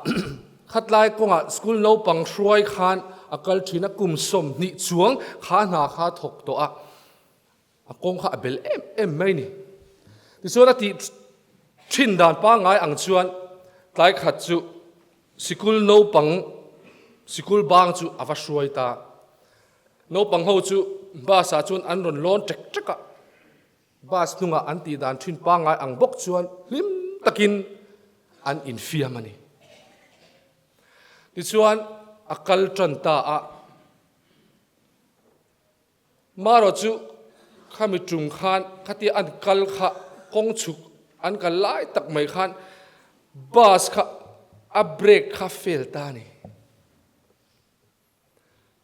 khatlai kawngah school naupang hruai khan a kal thin a, kum 20 chuang kha hna kha a thawk tawh a, a kawng kha a bel em em mai ni. Tichuan a tih thin dan pangngai ang chuan tlai khat chu sikul naupang sikul bang chu a va hruai ta. Naupang ho chu bus ah chuan an rawn lawn ṭek ṭek a, bus hnungah an tih dan ṭhin pangngai ang bawk chuan hlim takin an infiam a ni. Tichuan a kal ṭan ta a. Marawh chu khami ṭum khan khatia an kal kha kawng chhuk an kal lai tak mai khan bus kha a brake kha fail ta a ni.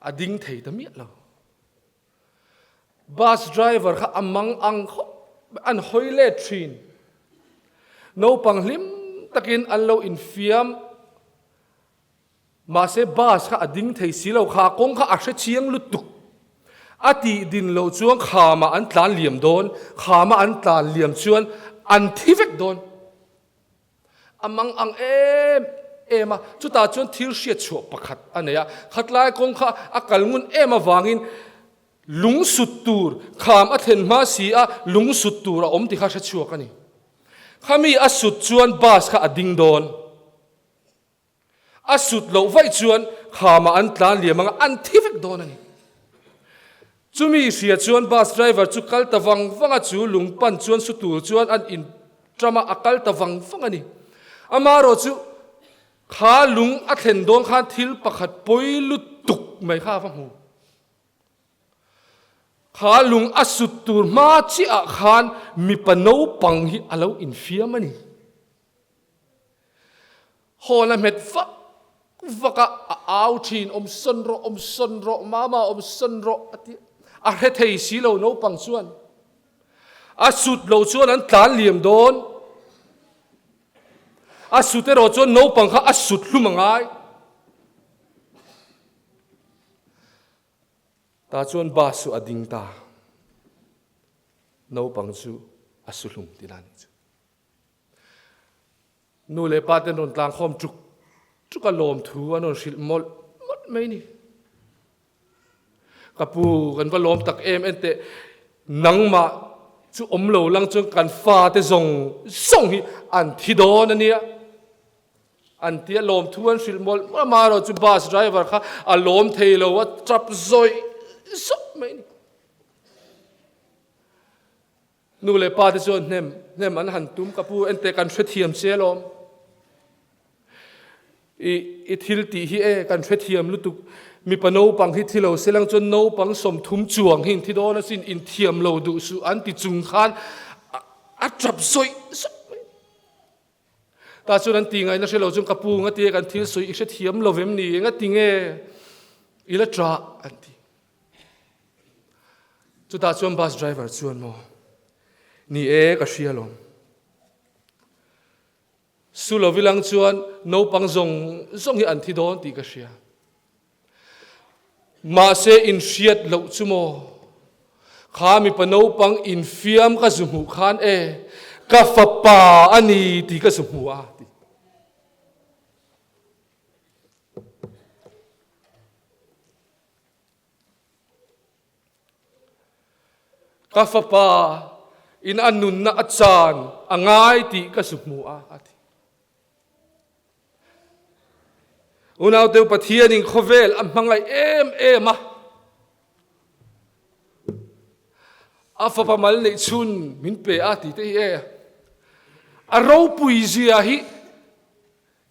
A ding thei ta miah lo. Bus driver kha a mang ang khawp mai, an hawi let thin. Naupang hlim takin an lo infiam. Mahse bus kha a ding thei si lo, kha kawng kha a hre chiang lutuk. A tih din loh chuan khamah an tlan liam dawn, khama an tlan liam chuan an thi vek dawn. A mang ang em em a, chutah chuan thil hriat chhuah pakhat a nei a, khatlai kawng kha a kal ngun em avangin lung sut tur kham a thlen hma si a, lung sut tur a awm ti kha hre chhuak a ni. Khami a sut chuan bus kha a ding dawn. A sut loh vaih chuan khamah an tlan liam anga an thi vek dawn a ni. Chumi hria chuan bus driver chu kal ta vang vang a, chu lung pan chuan su tur chuan an in ṭam a, a kal ta vang vang a ni. Amaherawh chu kha lung a thlen dawn khan thil pakhat pawi lutuk mai kha a va hmu. Kha lung a sut tur hma chiah ah khan mipa naupang hi a lo infiam a ni. Hawn a hmet vak vak a, a au thin, Awm sawn rawh, awm sawn rawh, mama awm sawn rawh a ti a. A hre thei si lo naupang chuan. A sut lo chuan an tlan liam dawn. A sut erawh chuan naupang kha a sut hlum a ngai. Ta chuan bus chu a ding ta. Naupang chu a su hlum ti la nih chu. Nu leh pa ten rawn tlangkhawm tuk tuk a lawmthu an rawn hrilh mawlh mawlh mai ni. Ka pu kan va lawm tak em enteh nangmah chu awm lo lang chuan kan fa te zawng zawng hi an thi dawn a nia. An tia lawmthu an hrilh mawlh mawlh a, amaherawh chu bus driver kha a lawm thei lo a tap zawih zawih mai ni. Nu leh pa te chuan hnem hnem an han tum, ka pu enteh kan hrethiam che alawm. I i thil tih hi e kan hrethiam lutuk, mipa naupang hi thi lo se lang chuan naupang 30 chuang hi in thi dawn asin, inthiam lo duh suh an ti chung khan a tap zawih zawih mai. Tah chuan an ti ngaihna hre lo chuan ka pu nga ti e kan thil sawi i hrethiam lo vem ni, engati nge i la tah an ti. Chutah chuan bus driver chuan maw, Ni e, ka hria alawm. Su lo vilang chuan naupang zawng zawng hi an thi dawn tih ka hria. Mahse inhriat loh chu maw, kha mipa naupang infiam ka zu hmuh khan e, ka fapa a ni tih ka zu hmu a ti. Ka fapa in a nunna a chan a ngai tih ka su hmu a, a ti. Unauteu Pathianin khawvel a hmangaih em em a, a fapa mal neih chhun min pe a tih te hi e, a ropui zia hi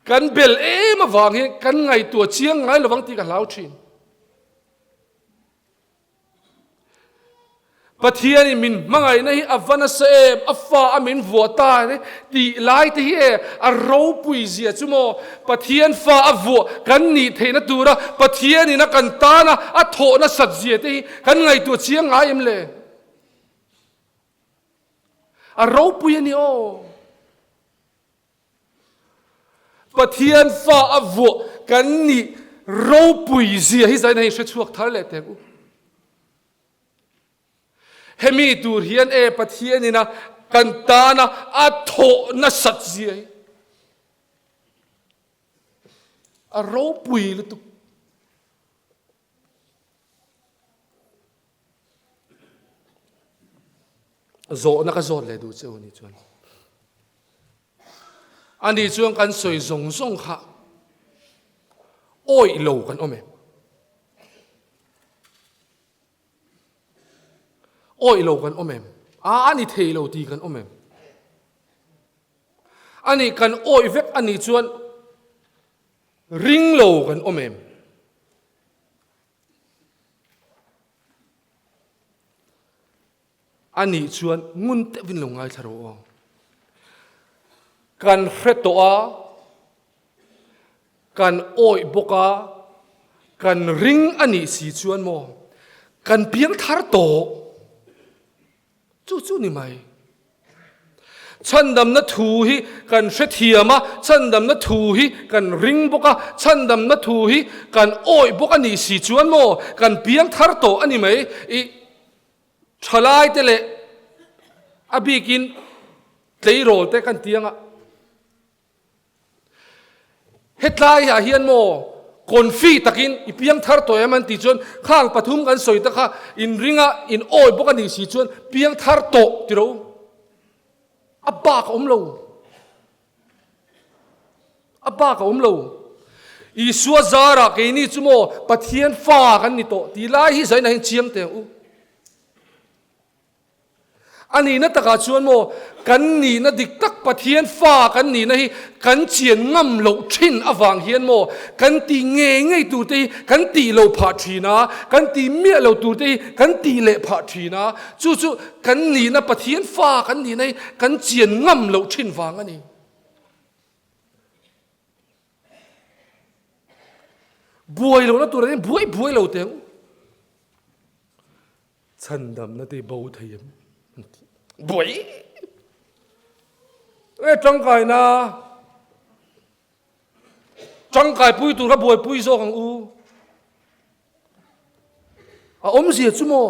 Kan bel em avang hi kan ngaihtuah chiang ngai lovang tih ka hlau thin. Pathianin min hmangaihna hi a va nasa em, a fa a min vuah ta tih lai te hi e a ropui zia chu maw? Pathian fa a vuah kan nih theihna tura Pathianin a kan tana a thawh nasat zia te hi kan ngaihtuah chiang ngai em le? A ropui a ni aw. Pathian fa a vuah kan nih ropui zia hi zaina hi hre chhuak thar leh teh u. Hemi tur hian e Pathian ina kan tana a thawh nasat zia hi a ropui lutuk. Zawhna ka zawt leh duh che u ni chuan. Ani chuan kan sawi zawng zawng kha awih lo kan awm em? Awih lo kan awm em? A a ni thei lo ti kan awm em? A nih kan awih vek a nih chuan ring lo kan awm em? A nih chuan ngun deuhin lo ngaithla rawh aw. Kan hre tawh a, kan awih bawk a, kan ring a nih si chuan maw kan piang thar tawh. Chu chu ni mai. Chhandamna thu hi kan hrethiam a, chhandamna thu hi kan ring bawk a, chhandamna thu hi kan awih bawk a nih si chuan maw kan piang thar tawh a ni mai. I thalai te leh a bikin tleirawl te kan tiang a. Hetlai ah hian maw confi takin i piang thar tawh em an tih chuan khang pathum kan sawi ta kha in ringa in awi bawk a nih si chuan piang thar tawh ti ro a bak a awm lo a bak a awm lo Isua zarah keini chu maw Pathian fa kan ni tawh tih lai hi zainah hian chiang teh ang u. A nihna takah chuan maw, kan nihna dik tak Pathian fa kan nihna hi kan chian ngam loh thin avang hian maw, kan tih ngei ngei tur te hi kan tih loh phah thin a, kan tih miah loh tur te hi kan tih leh phah thin a, chu chu kan nihna Pathian fa kan nihna hi kan chian ngam loh thin vang a ni. Buai lohna tur ah hian buai buai lo teh ang u. Chhandamna te bo thei em? An ti. Buai! E tangkaina tangkai pui tur kha buaipui zawk ang u. A awmzia chu maw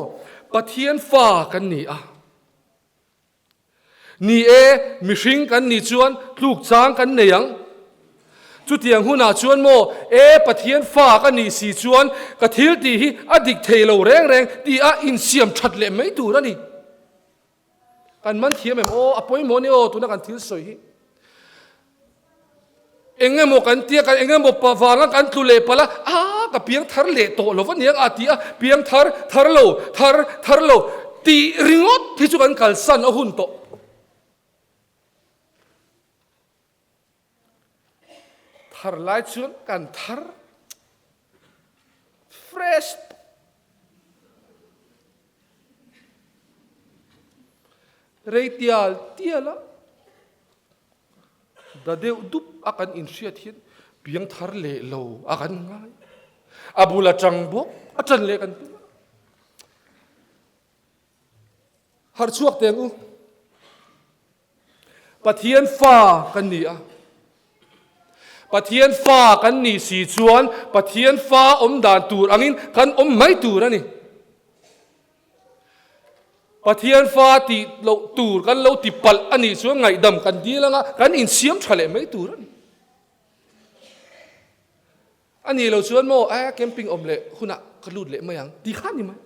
Pathian fa kan ni a. Ni e, mihring kan nih chuan tluk chang kan nei ang. Chutiang hunah chuan maw, E Pathian fa ka nih si chuan ka thil tih hi a dik thei lo reng reng tih a insiam that leh mai tur a ni. Kan man thiam em? Aw, a pawimawh a ni aw, tuna kan thil sawi hi. Eng emaw kan tia, kan eng emaw pa vanga kan tlu leh palh a, aa ka piang thar leh tawh lo va niang a ti a, piang thar, thar lo, thar, thar lo tih ringawt hi chu kan kalsan a hun tawh. Thar lai chuan kan thar fresh rei tial tial a. Da deuh dup a kan inhriat hian piang thar leh lo a kan ngai. A bul atang bawk a tan leh kan tum a. Harh chhuak teng u. Pathian fa kan ni a. Pathian fa kan nih si chuan Pathian fa awm dan tur angin kan awm mai tur a ni. Pathian fa tih loh tur kan lo ti palh a nih chuan ngaihdam kan dil anga kan insiam tha leh mai tur a ni. A nih loh chuan maw eh camping awm leh hunah ka lut leh mai ang ti kha ni mai.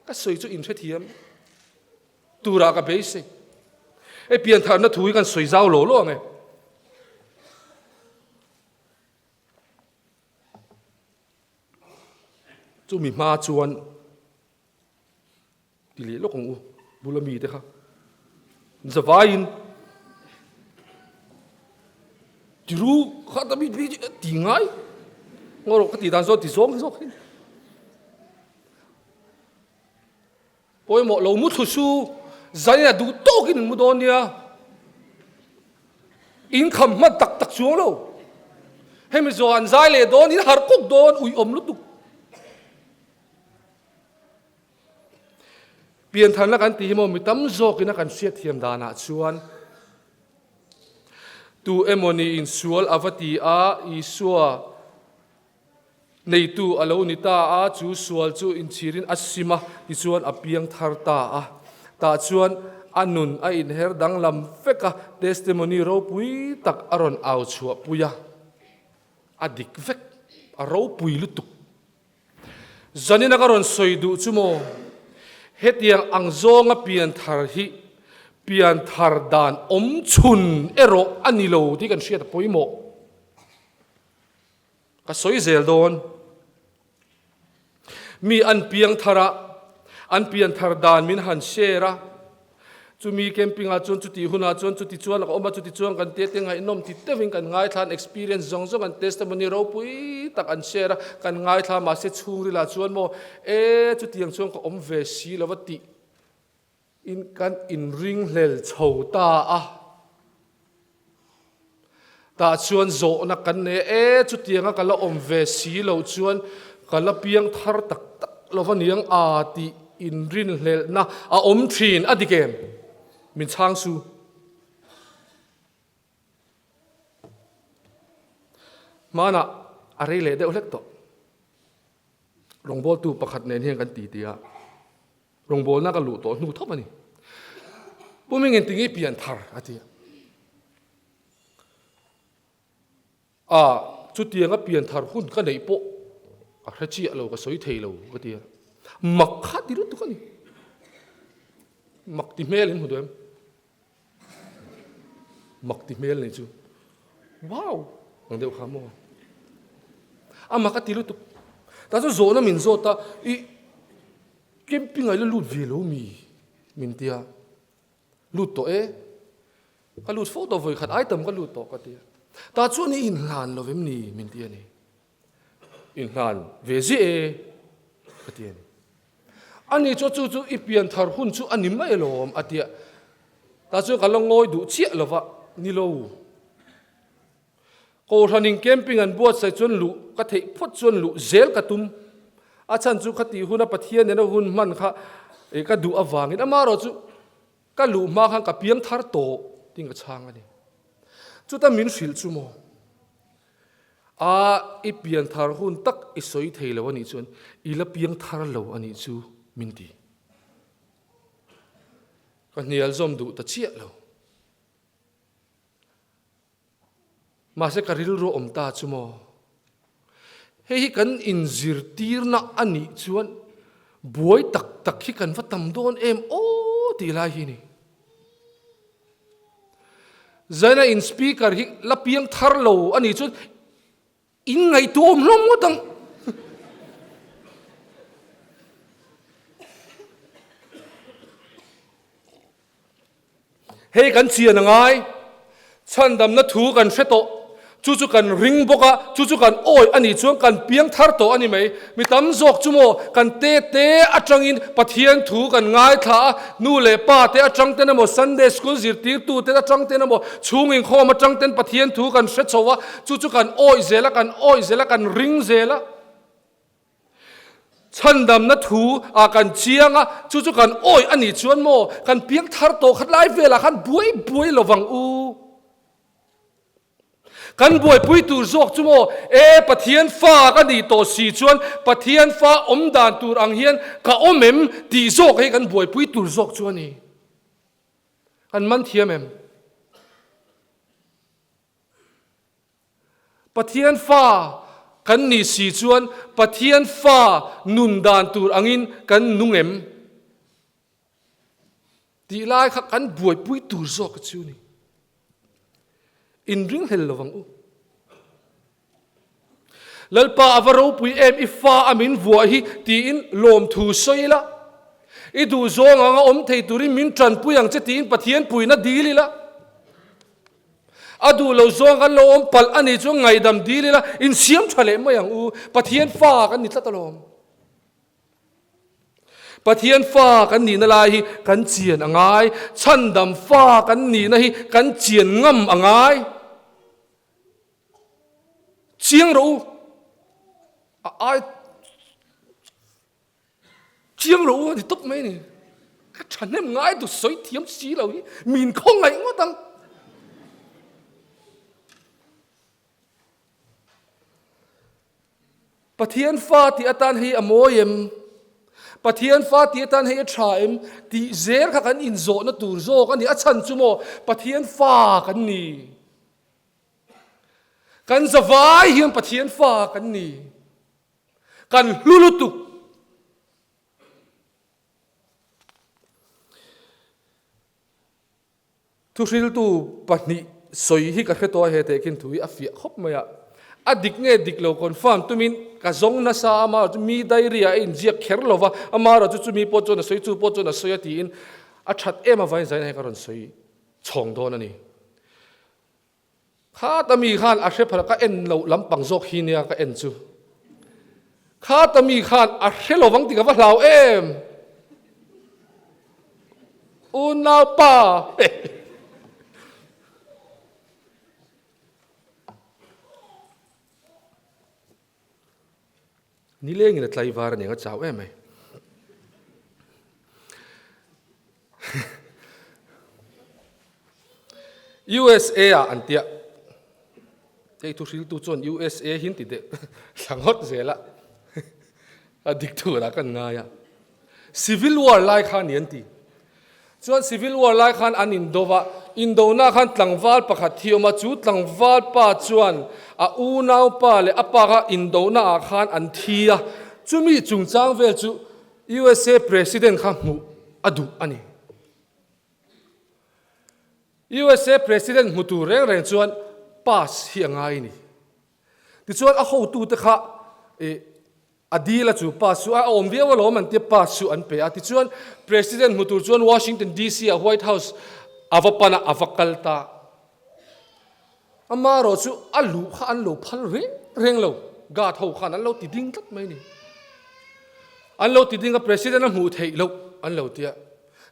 Ka sawi chu inhrethiam turah ka beisei. Hei piantharna thu hi kan sawi zau lo lo ang e. Chumi hma chuan ti leh lawk ang u, bula mite kha zavaiin tiru kha ta mi ti ngai ngaw rawh ka tih dan zawk ti zawng zawk hin pawimawh lo mu thlu su zaina duh tawkin mu dawn nia In kham hman tak tak chuang lo. Hemi zawh an zai leh dawn, in harh kawk dawn, ui awm lutuk. Piantharna kan tih hi maw mi tam zawkin a kan hriat thiam danah chuan tu emawni insual a va ti a, Isua neitu a lo ni ta a, chu sual chu inchhirin a sim a, tichuan a piang thar ta a. Tah chuan a nun a inher danglam vek a, testimony ropui tak a rawn au chhuah pui a, a dik vek, a ropui lutuk. Zanina ka rawn sawi duh chu maw, hetiang ang zawnga pian thar hi pian thar dan awm chhun erawh a ni lo tih kan hriat a pawimawh. Ka sawi zel dawn. Mi an piang thar a, An pianthar dan min han share a, chumi camping ah chuan chuti hunah chuan chuti chuan ka awm a, chuti chuan kan te te ngaihnawm ti deuhin kan ngaithla, an experience zawng zawng an testimony ropui tak an share a, kan ngaithla mahse chhungril ah chuan maw e chutiang chuan ka awm ve si lo va tih in kan inringhlel chho ta a. Tah chuan zawhna kan nei a, E, chutianga ka la awm ve si loh chuan ka la piang thar tak tak lo va niang a tih inrinhlelhna a awm thin a dik em? Min chhang su. Hmanah a rei leh deuh hlek tawh. Rawngbawltu pakhat nen hian kan ti ti a. Rawngbawlna ka luh tawh hnu thawp a ni. Pu Mingin tinge pian thar a ti a. A chutianga pian thar hun ka neih pawh a hre chiah lo ka sawi thei lo ka ti a. Mak kha ti lutuk a ni. Mak ti hmel in hmu duh em? Mak ti hmel nei chu. Wow! Ang deuh kha maw? A mak a ti lutuk. Ta chu zawhna min zawt a, i camping ah i la lut ve lo mi? Min ti a. Lut tawh e. Ka lut fo tawh vawi khat item ka lut tawh ka ti a. Ta chuan i inhlan lo vem ni? Min ti a ni. Inhlan ve ziah e ka ti a ni. Ani chu chu chu i pian thar hun chu a ni mai alawm a ti a. Ta chuan ka la ngawi duh chiah lo va, ni lo. Kohhranin camping an buatsaih chuan luh ka theih phawt chuan luh zel ka tum. A chhan chu khati huna Pathian nena hun hman kha ka duh avangin amaherawh chu ka luh hma khan ka piang thar tawh tiin ka chhang a ni. Chuta min hrilh chu maw? A i pian thar hun tak i sawi thei lo a nih chuan i la piang thar lo a nih chu min ti. Ka hnial zawm duh ta chiah lo. Mahse ka rilru awm ta chu maw? Hei hi kan inzirtirna a nih chuan buai tak tak hi kan va tam dawn em aw tih lai hi a ni. Zaina in speaker hi la piang thar lo a nih chuan In ngaihtuah awm hlawm ngawt ang. Hei kan chian a ngai. Chhandamna thu kan hre tawh. Chu chu kan ring bawk a, chu chu kan awi a nih chuan kan piang thar tawh a ni mai. Mi tam zawk chu maw kan te te atangin Pathian thu kan ngaithla a, nu leh pa te atang ten emaw, Sunday school zirtirtu te atang ten emaw, chhung inkhawm atang ten Pathian thu kan hre chho a, Chu chu kan awih zel a, kan awih zel a, kan ring zel a. Chhandamna thu ah kan chiang a, chu chu kan awih a nih chuan maw, kan piang thar tawh khat lai velah khan buai buai lo vang u. Kan buaipui tur zawk chu maw, e Pathian fa ka nih tawh si chuan Pathian fa awm dan tur ang hian ka awm em tih zawk hi kan buaipui tur zawk chu a ni. Kan man thiam em? Pathian fa kan nih si chuan Pathian fa nun dan tur angin kan nung em? Tih lai kha kan buaipui tur zawk chu ni. Inringhlel lo ang u. Lalpa a va ropui em i fa a min vuah hi tiin lawmthu sawi ila, i duh zawng anga awm thei turin min tanpui ang che tiin Pathian puina dil ila, a duh lo zawng kan lo awm palh a nih chuan ngaihdam dil ila, insiam tha leh mai ang u, Pathian fa kan ni tlat alawm. Pathian fa kan nihna lai hi kan chian a ngai, chhandam fa kan nihna hi kan chian ngam a ngai. Chiang rawh u, a ai chiang rawh u a ti tawp mai a ni. Ka thahnem ngai tu sawi thiam si lo hi min khawngaih ngawt ang. Pathian fa tih atan hei a mawi em? Pathian fa tih atan hei a tha em? Tih zel kha kan inzawhna tur zawk a ni. A chhan chu maw Pathian fa kan ni. Kan zavai hian Pathian fa kan ni. Kan hlu lutuk. Thuhriltu pahnih sawi hi ka hre tawh a, he tehkhin thu hi a fiah khawp mai a. A dik nge dik lo confirm tumin ka zawng nasa a, amaherawhchu mi diary ah a inziak kher lo va, amaherawhchu chumi pawh chuan a sawi, chu pawh chuan a sawi a tiin a that em avangin zaina hi ka rawn sawi chhawng dawn a ni. Khata mi khan a hre phal ka en loh lampang zawk hi nia ka en chu. Khata mi khan a hre lovang tih ka va hlau em! Unaupa! Nilengin a tlaivar aniang a chau em mai. USA ah an tia. Hei thu hriltu chuan USA hin ti deh thla ngawt zel a. A dik tur ah kan ngai a. Civil War lai kha ni an ti. Chuan Civil War lai khan an indo va, indona khan tlangval pakhat hi awm a, chu tlangval pa chuan a unaupa leh a pa kha indona ah khan an thi a, chumi chungchang vel chu USA President kha hmuh a duh a ni. USA President hmu tur reng reng chuan pass hi a ngai a ni. Tichuan a hotute kha ih A dil a chu pass chu a awm viau alawm an tia pass chu an pe a. Tichuan President hmu tur chuan Washington DC ah White House a va pan a, a va kal ta. Amaherawh chu a luh kha an lo phal reng reng lo, guard ho khan an lo ti ding tlat mai a ni. An lo ti ding a, President a hmuh theih loh an lo tia.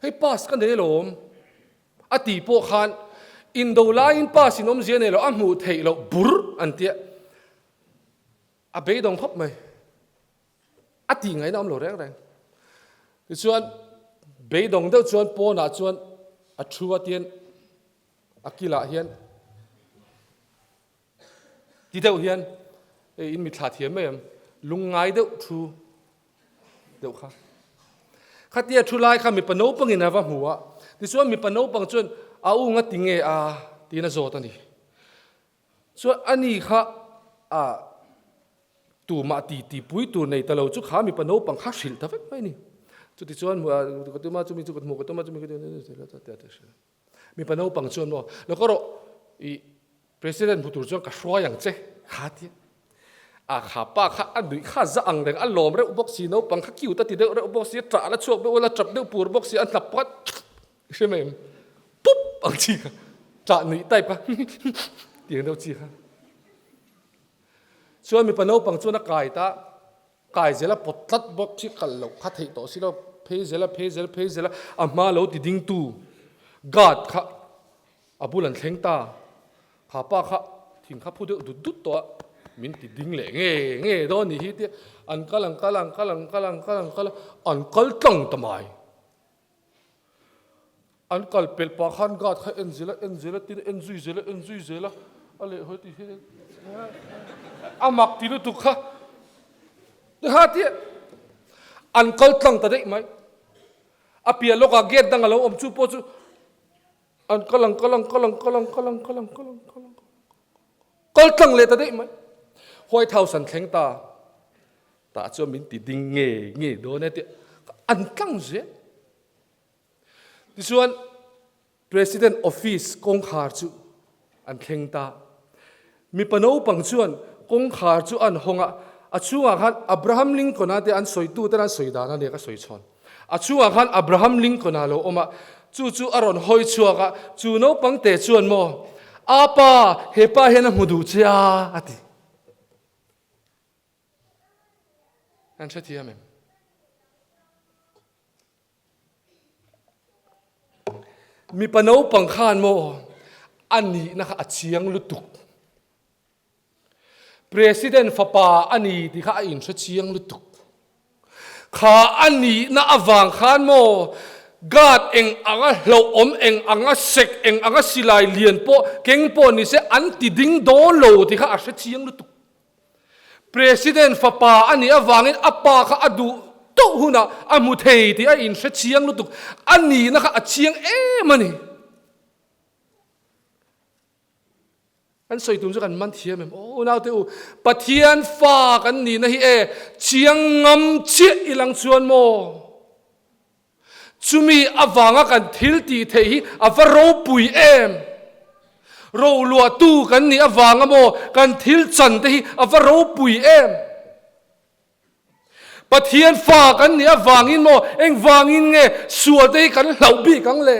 Hei pass ka nei alawm. A tih pawh khan indo laiin pass in awmzia nei lo, a hmuh theih loh bur an tia. A beidawng khawp mai. A tih ngaihna awm lo reng reng. Tichuan, beidawng deuh chuan pawnah chuan a thu a tian a kilah hian ti deuh hian hei in mithla thiam mai em lungngai deuh thu deuh kha. Khatia thu lai kha mipa naupangin a va hmu a. Tichuan mipa naupang chuan a u nga ti nge a tiin a zawt a ni. Chuan ani kha a tumah ti ti pui tur nei ta lo chu kha mipa naupang kha hrilh ta vek mai a ni. Chuti chuan ka tuma chumi chu ka hmu ka tuma chumi ka mipa naupang chuan maw lo ka rawh i president hmu tur chuan ka hruai ang che kha tia a kha pa kha a nuih kha za ang reng a lawm reuh bawk si naupang kha cute a ti deuh reuh bawk si ṭah la chhuak deuh ula ṭap deuh pur bawk si a hnap pawh hre mai em pup ang chi kha ṭah nuih type kha tiang deuh chi kha chuan mipa naupang chuan a kai ta kai zela pawt tlat bawk chi kal loh kha theih tawh si lo phei zela phei zela phei zela a hma lo ti ding tu guard kha a bul an thleng ta kha pa kha thing kha phu deuh dut dut tawh a min ti ding leh nge nge dawn ni hi tia an kal an kal an kal an kal an kal an kal an kal tlang ta mai. An kal pelh pah khan guard kha en zel a, en zel a, tin en zui zel a, en zui zel a, a leh hawi tih hi a mak ti lutuk kha ha tia an kal tlang ta daih mai. A piah lawkah gate dang a lo awm chu pawh chu an kal ang kal ang kal ang kal ang kal ang kal ang kal ang kal ang kal tlang leh ta daih mai. White House an thleng ta. Tah chuan min ti ding nge nge dawn e tih an tlang zel. Tichuan President office kawngkhar chu an thleng ta. Mipa naupang chuan kawngkhar chu an hawng a, a chhungah khan Abraham Lincoln-a te an sawitu ten an sawi dan a nia ka sawi chhawn. A chhungah khan Abraham Lincoln-a lo awm a, chu chu a rawn hawi chhuak a, chu naupang te chuan maw, Apa, he pa hian a hmu duh che a, a ti. An hrethiam em? Mipa naupang khan maw a nihna kha a chiang lutuk. President fapa a ni tih kha a inhre chiang lutuk. Kha a nihna avang khan maw guard eng anga hlauhawm, eng anga sek, eng anga silai lian pawh keng pawh ni se an ti ding dawn lo tih kha a hre chiang lutuk. President fapa a nih avangin a pa kha a duh tawh hunah a hmu thei tih a inhre chiang lutuk. A nihna kha a chiang em a ni. Kan sawi tum chu kan man thiam em? Aw naute u, Pathian fa kan nihna hi e chiang ngam chiah i lang chuan maw? Chumi avanga kan thil tih theih hi a va ropui em? Roluahtu kan nih avanga maw kan thil chan te hi a va ropui em? Pathian fa kan nih avangin maw engvangin nge sual te hi kan hlauh bik ang le?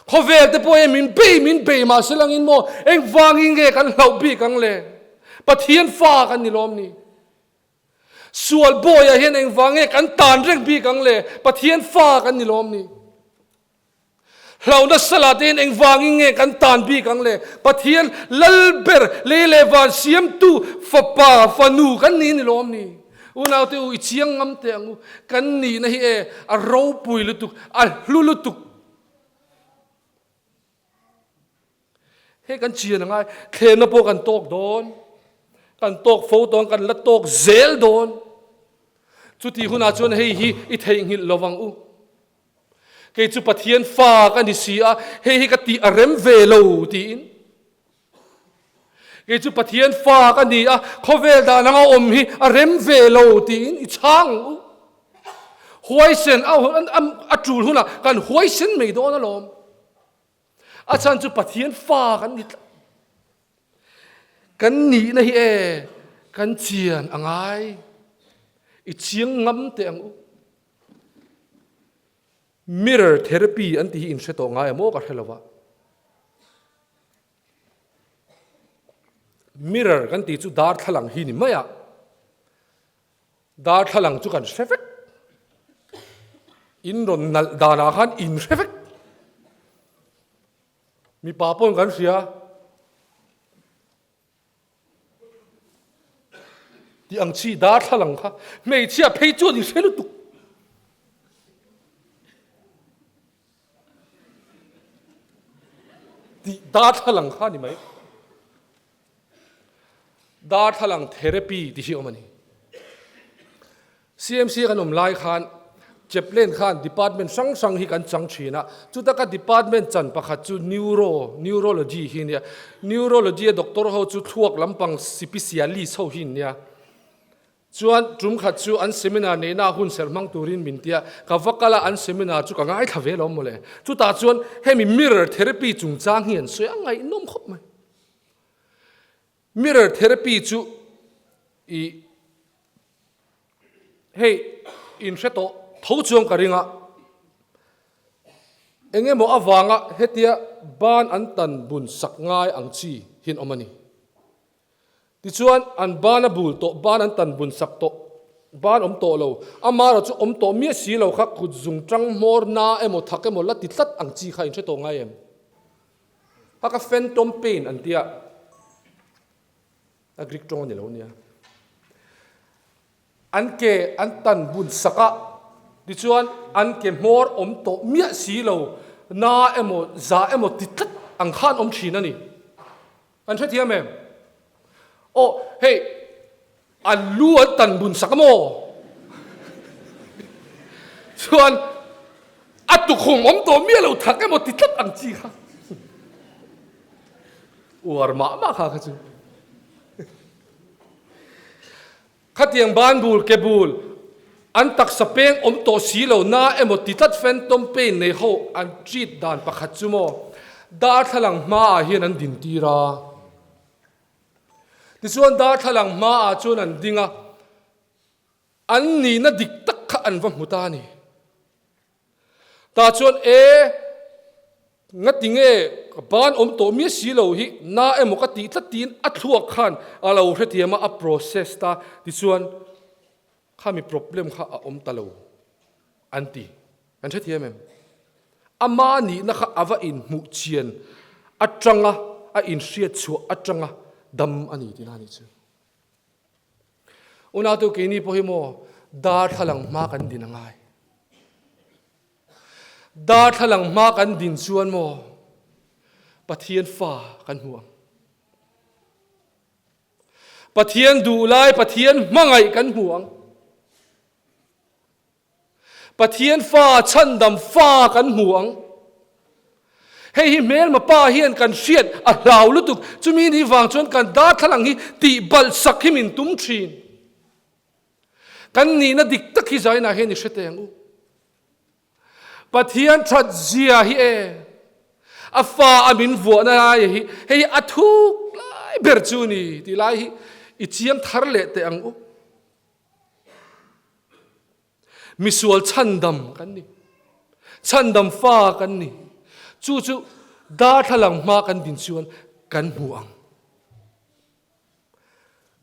Khawvel te pawh hian min bei min bei mah se langin maw engvangin nge kan hlauh bik ang le? Pathian fa kan ni lawm ni? Sual bawiah hian engvang nge kan tan reng bik ang le? Pathian fa kan ni lawm ni? Hlauhna salah te hian engvangin nge kan tan bik ang le? Pathian lal ber lei leh van siamtu fapa, fanu kan ni ni lawm ni? Unaute u, i chiang ngam teh ang u. Kan nihna hi e, a ropui lutuk, a hlu lutuk. Hei kan chian a ngai, thlemna pawh kan tawk dawn, kan tawk fo dawn, kan la tawk zel dawn. Chutih hunah chuan hei hi i theihnghilh lovang u. Kei chu Pathian fa ka ni si a, hei hi ka tih a rem ve lo tiin. Kei chu Pathian fa ka ni a, khawvel dan anga awm hi a rem ve lo tiin i chhang ang u. Huaisen a tul hunah kan huaisen mai dawn alawm. A chhan chu Pathian fa kan ni tlat. Kan nihna hi e, kan chian a ngai. I chiang ngam teh ang u. Mirror therapy an tih hi in hre tawh ngai a maw ka hre lo va. Mirror kan tih chu darthlalang hi ni mai a. Darthlalang chu kan hre vek. In rawn nalh danah khan in hre vek. Mipa pawn kan hria. Tih ang chi darthlalang kha hmeichhia phei chuan i hre lutuk. Tih darthlalang kha ni mai. Darthlalang therapy tih hi awm a ni. CMC kan awm lai khan Chaplain khan department hrang hrang hi kan chang thin a, chuta ka department chan pakhat chu Neuro, Neurology hi nia. Neurology a doctor ho chu thluak lampang sipisialist ho hi an nia. Chuan tum khat chu an seminar neihna hun serh hmang turin min tia, ka va kal a, an seminar chu ka ngaithla ve lo mawle. Chutah chuan hemi mirror therapy chungchang hi an sawi a, ngaihnawm khawp mai. Mirror therapy chu i hei in hre tawh tho chuang ka ring a, eng emaw avanga hetia ban an tan bun sak ngai ang chi hian awm a ni. Tichuan an ban a bul tawh, ban an tan bun sak tawh, ban awm tawh lo, amaherawh chu awm tawh miah si lo kha kut zung tang hmawr na emaw thak emaw la ti tlat ang chi kha in hre tawh ngai em? A ka phantom pain an tia, a Greek tawng a ni lo nia. An ke an tan bun sak a, tichuan an ke hmawr awm tawh miah si lo, na emaw za emaw ti tlat ang khan awm thin a ni. An hrethiam em? Aw, hei, an lu an tan bun sak a maw? Chuan a tukhum awm tawh miah lo thak emaw ti tlat ang chi kha. Uar mah mah kha kha chu. Khatiang ban bul ke bul an taksa peng awm tawh si lo na emaw ti tlat phantom pain nei ho an treat dan pakhat chu maw darthlalang hmaah hian an din tir a. Tichuan darthlalang hmaah chuan an ding a, an nihna dik tak kha an va hmu ta a ni. Tah chuan e, ngati nge ka ban awm tawh miah si lo hi na emaw ka tih tlat tiin a thluak khan a lo hrethiam a, a process ta tichuan khami problem kha a awm ta lo an ti. Kan hrethiam em? Ama nihna kha a va inhmuh chian atanga a inhriat chhuah atanga dam a ni tihna a nih chu. Unautu keini pawh hi maw darthlalang hma kan din a ngai. Darthlalang hma kan din chuan maw Pathian fa kan hmu ang. Pathian duh lai Pathian hmangaih kan hmu ang. Pathian fa chhandam fa kan hmu ang. Hei hi hmelma pa hian kan hriat a hlau lutuk. Chumi ni vang chuan kan darthlalang hi tih balh sak hi min tum thin. Kan nihna dik tak hi zainah hian i hre teh ang u. Pathian that zia hi e. A fa a min vuahna lai hi hei hi a thuk lai ber chu ni tih lai hi i chiang thar leh teh ang u. Misual chhandam kan ni. Chhandam fa kan ni. Chu chu darthlalang hma kan din chuan kan hmu ang.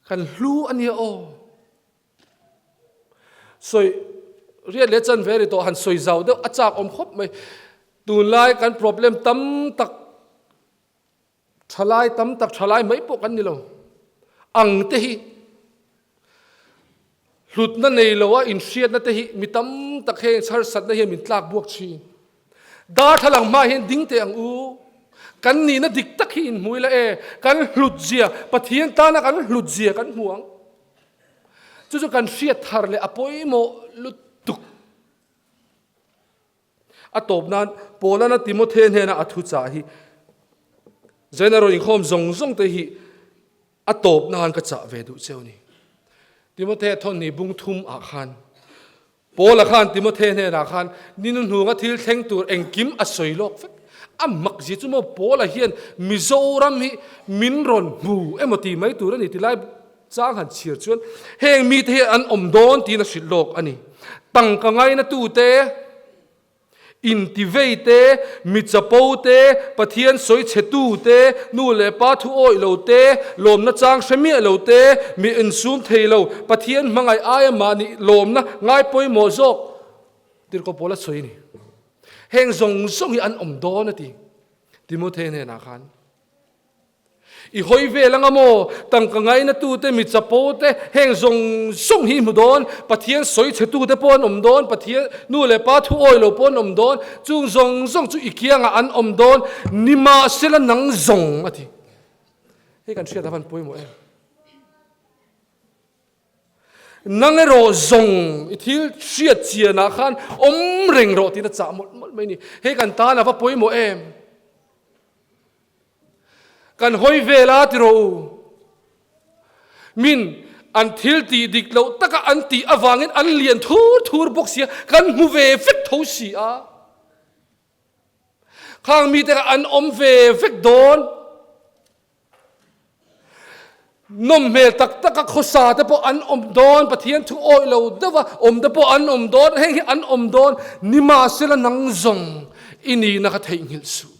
Kan hlu a nia aw. Sawi riat leh chan ve ri tawh han sawi zau deuh a chak awm khawp mai. Tunlai kan problem tam tak thalai tam tak thalai mai pawh kan ni lo. Ang te hi hlutna nei lo a inhriatna te hi mi tam tak heng chharsatna hian min tlak buak thin. Darthlalang hma hian ding teh ang u. Kan nihna dik tak hi inhmu ila e, kan hlut zia, Pathian tana kan hlut zia kan hmu ang. Chu chu kan hriat thar leh a pawimawh lutuk. A tawp nan Paulana Timothe hnena a thuchah hi General inkhawm zawng zawng te hi A tawp nan ka chah ve duh cheu ni. Timothe thawn bung thum ah khan Paula khan Timothe hnenah khan ninu hnunga thil thleng tur engkim a sawi lawk vek. A mak zia chu maw Paula hian Mizoram hi min rawn hmu emaw ti mai tur a ni ti lai chang han chhiar chuan heng mite hi an awm dawn tiin a hrilh lawk a ni. Tangka ngaina tute. Intivei te, mi chapo te, Pathian sawi chhe tu te, nu leh pa thu awih lo te, lawmna chang hre miah lo te, mi insum thei lo, Pathian hmangaih aia mahni lawmna ngai pawimawh zawk tirhkoh pawl a sawi a ni. Heng zawng zawng hi an awm dawn a ti Timothy hnenah khan. I hawi vel anga maw? Tangka ngainatute, mi chapute, heng zawng zawng hi i hmu dawn. Pathian sawi chhetute pawh an awm dawn, Pathian nu leh pa thu awi lo pawh an awm dawn. Chung zawng zawng chu i kiangah an awm dawn. Nimahsela nang zawng, a ti. Hei kan hriat a van pawimawh em? Nang erawh zawng i thil hriat chianah khan awm reng rawh tiin a chah mawlh mawlh mai a ni. Hei kan tan a va pawimawh em? Kan hawi vel a ti rawh u. Min an thil tih dik loh taka an tih avangin an lian thur thur bawk sia, kan hmu ve vek tho si a. Khang mite kha an awm ve vek dawn. Nawm hmel tak taka khawsa te pawh an awm dawn, Pathian thu awih lo deuh a awm te pawh an awm dawn, heng hi an awm dawn, nimahsela nang zawng i nihna kha theihnghilh suh.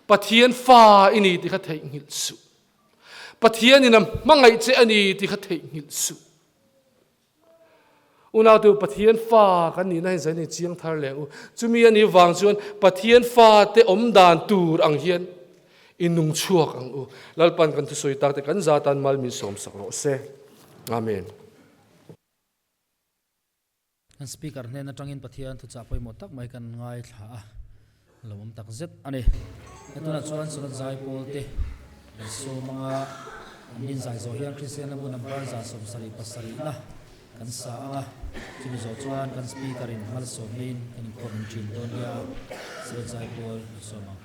Pathian fa i ni tih kha theihnghilh suh. Pathianin a hmangaih che a ni tih kha theihnghilh suh. Unautu Pathian fa kan nihna hi zain chiang thar leh u. Chumi a nih vang chuan Pathian fa te awm dan tur ang hian i nung chhuak ang u. Lalpan kan thusawi tak te kan za tan mal min sawm sak rawh se. Amen. Kan Speaker hnen atangin Pathian thuchah pawimawh tak mai kan ngaithla a, lo awm tak zet a ni. Hetunah chuan Synod zai pawl te kan sawm anga an inzai zawh hian Kristian Lamu number 77 na kan sa ang a, chumi zawh chuan kan Speaker in malsawm neiin kan inkhawm in thin dawn nia, Synod zai pawl kan sawm ang.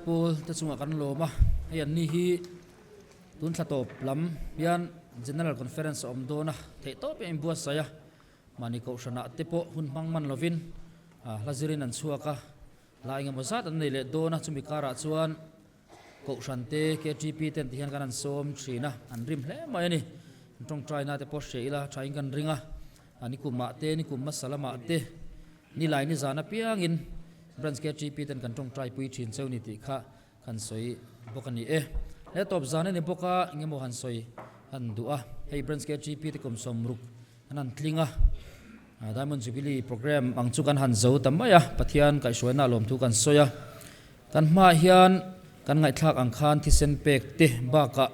Zaipawl te chungah kan lawm a, hei an ni hi tun thla tawp lam hian General Conference a awm dawn a, theih tawp in a inbuatsaih a, mahni kohhranah te pawh hun hmang man lovin hla zirin an chhuak a, hla engemaw zat an nei leh dawn a, chumi karah chuan Kohhran te, KTP ten ti hian kan han sawm thin a, an rim hle mai a ni. An tawngtaina te pawh hria ila thain kan ring a, a nikumah te, nikum hmasa lamah te, nilai nizan apiangin Branch KTP ten kan tawngtai pui thin cheu ni tih kha kan sawi bawk a ni e. He tawp zan a ni bawk a, eng emaw han sawi han duh a, hei Branch KTP te kum sawmruk an han tling a, Diamond Jubilee programme ang chu kan han zo ta mai a, Pathian kaihhruaina lawmthu kan sawi a. Kan hmaah hian kan ngaihthlak ang khan thisen pek te bakah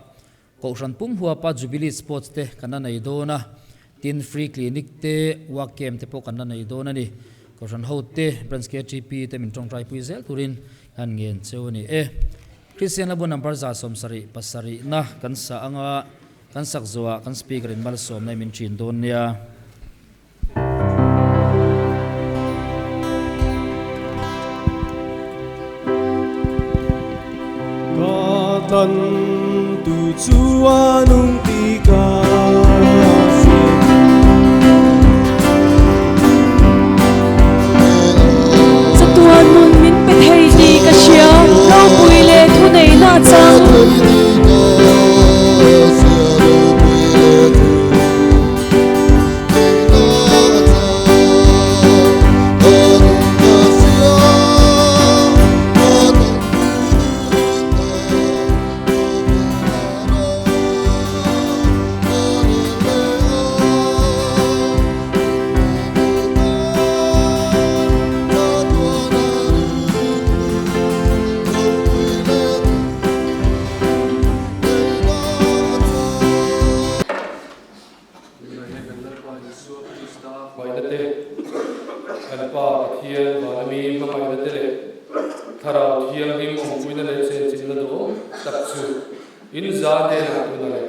Kohhran pum huapa Jubilee Sports te kan la nei dawn a, tin Free Clinic te, Work Camp te pawh kan la nei dawn a ni. Kohhran ho te, Branch KTP te min tawngtaipui zel turin kan ngen cheu a ni e. Kristian Labu number 77 na kan sa anga kan sak zawhah kan Speaker in malsawmna i min thin dawn nia. Ka tan tu chu a nung ti ka hria. Chatuan nun min pe thei tih ka hria, ropui leh thuneihna a chang. Tunah kan Lalpa Isua Krista hmangaihna te, kan Pa Pathian vana mi hmangaihna te leh Thlarau Thianghlim awmpuina leh chenchinna duhawm tak chu in za hnenah tunah leh.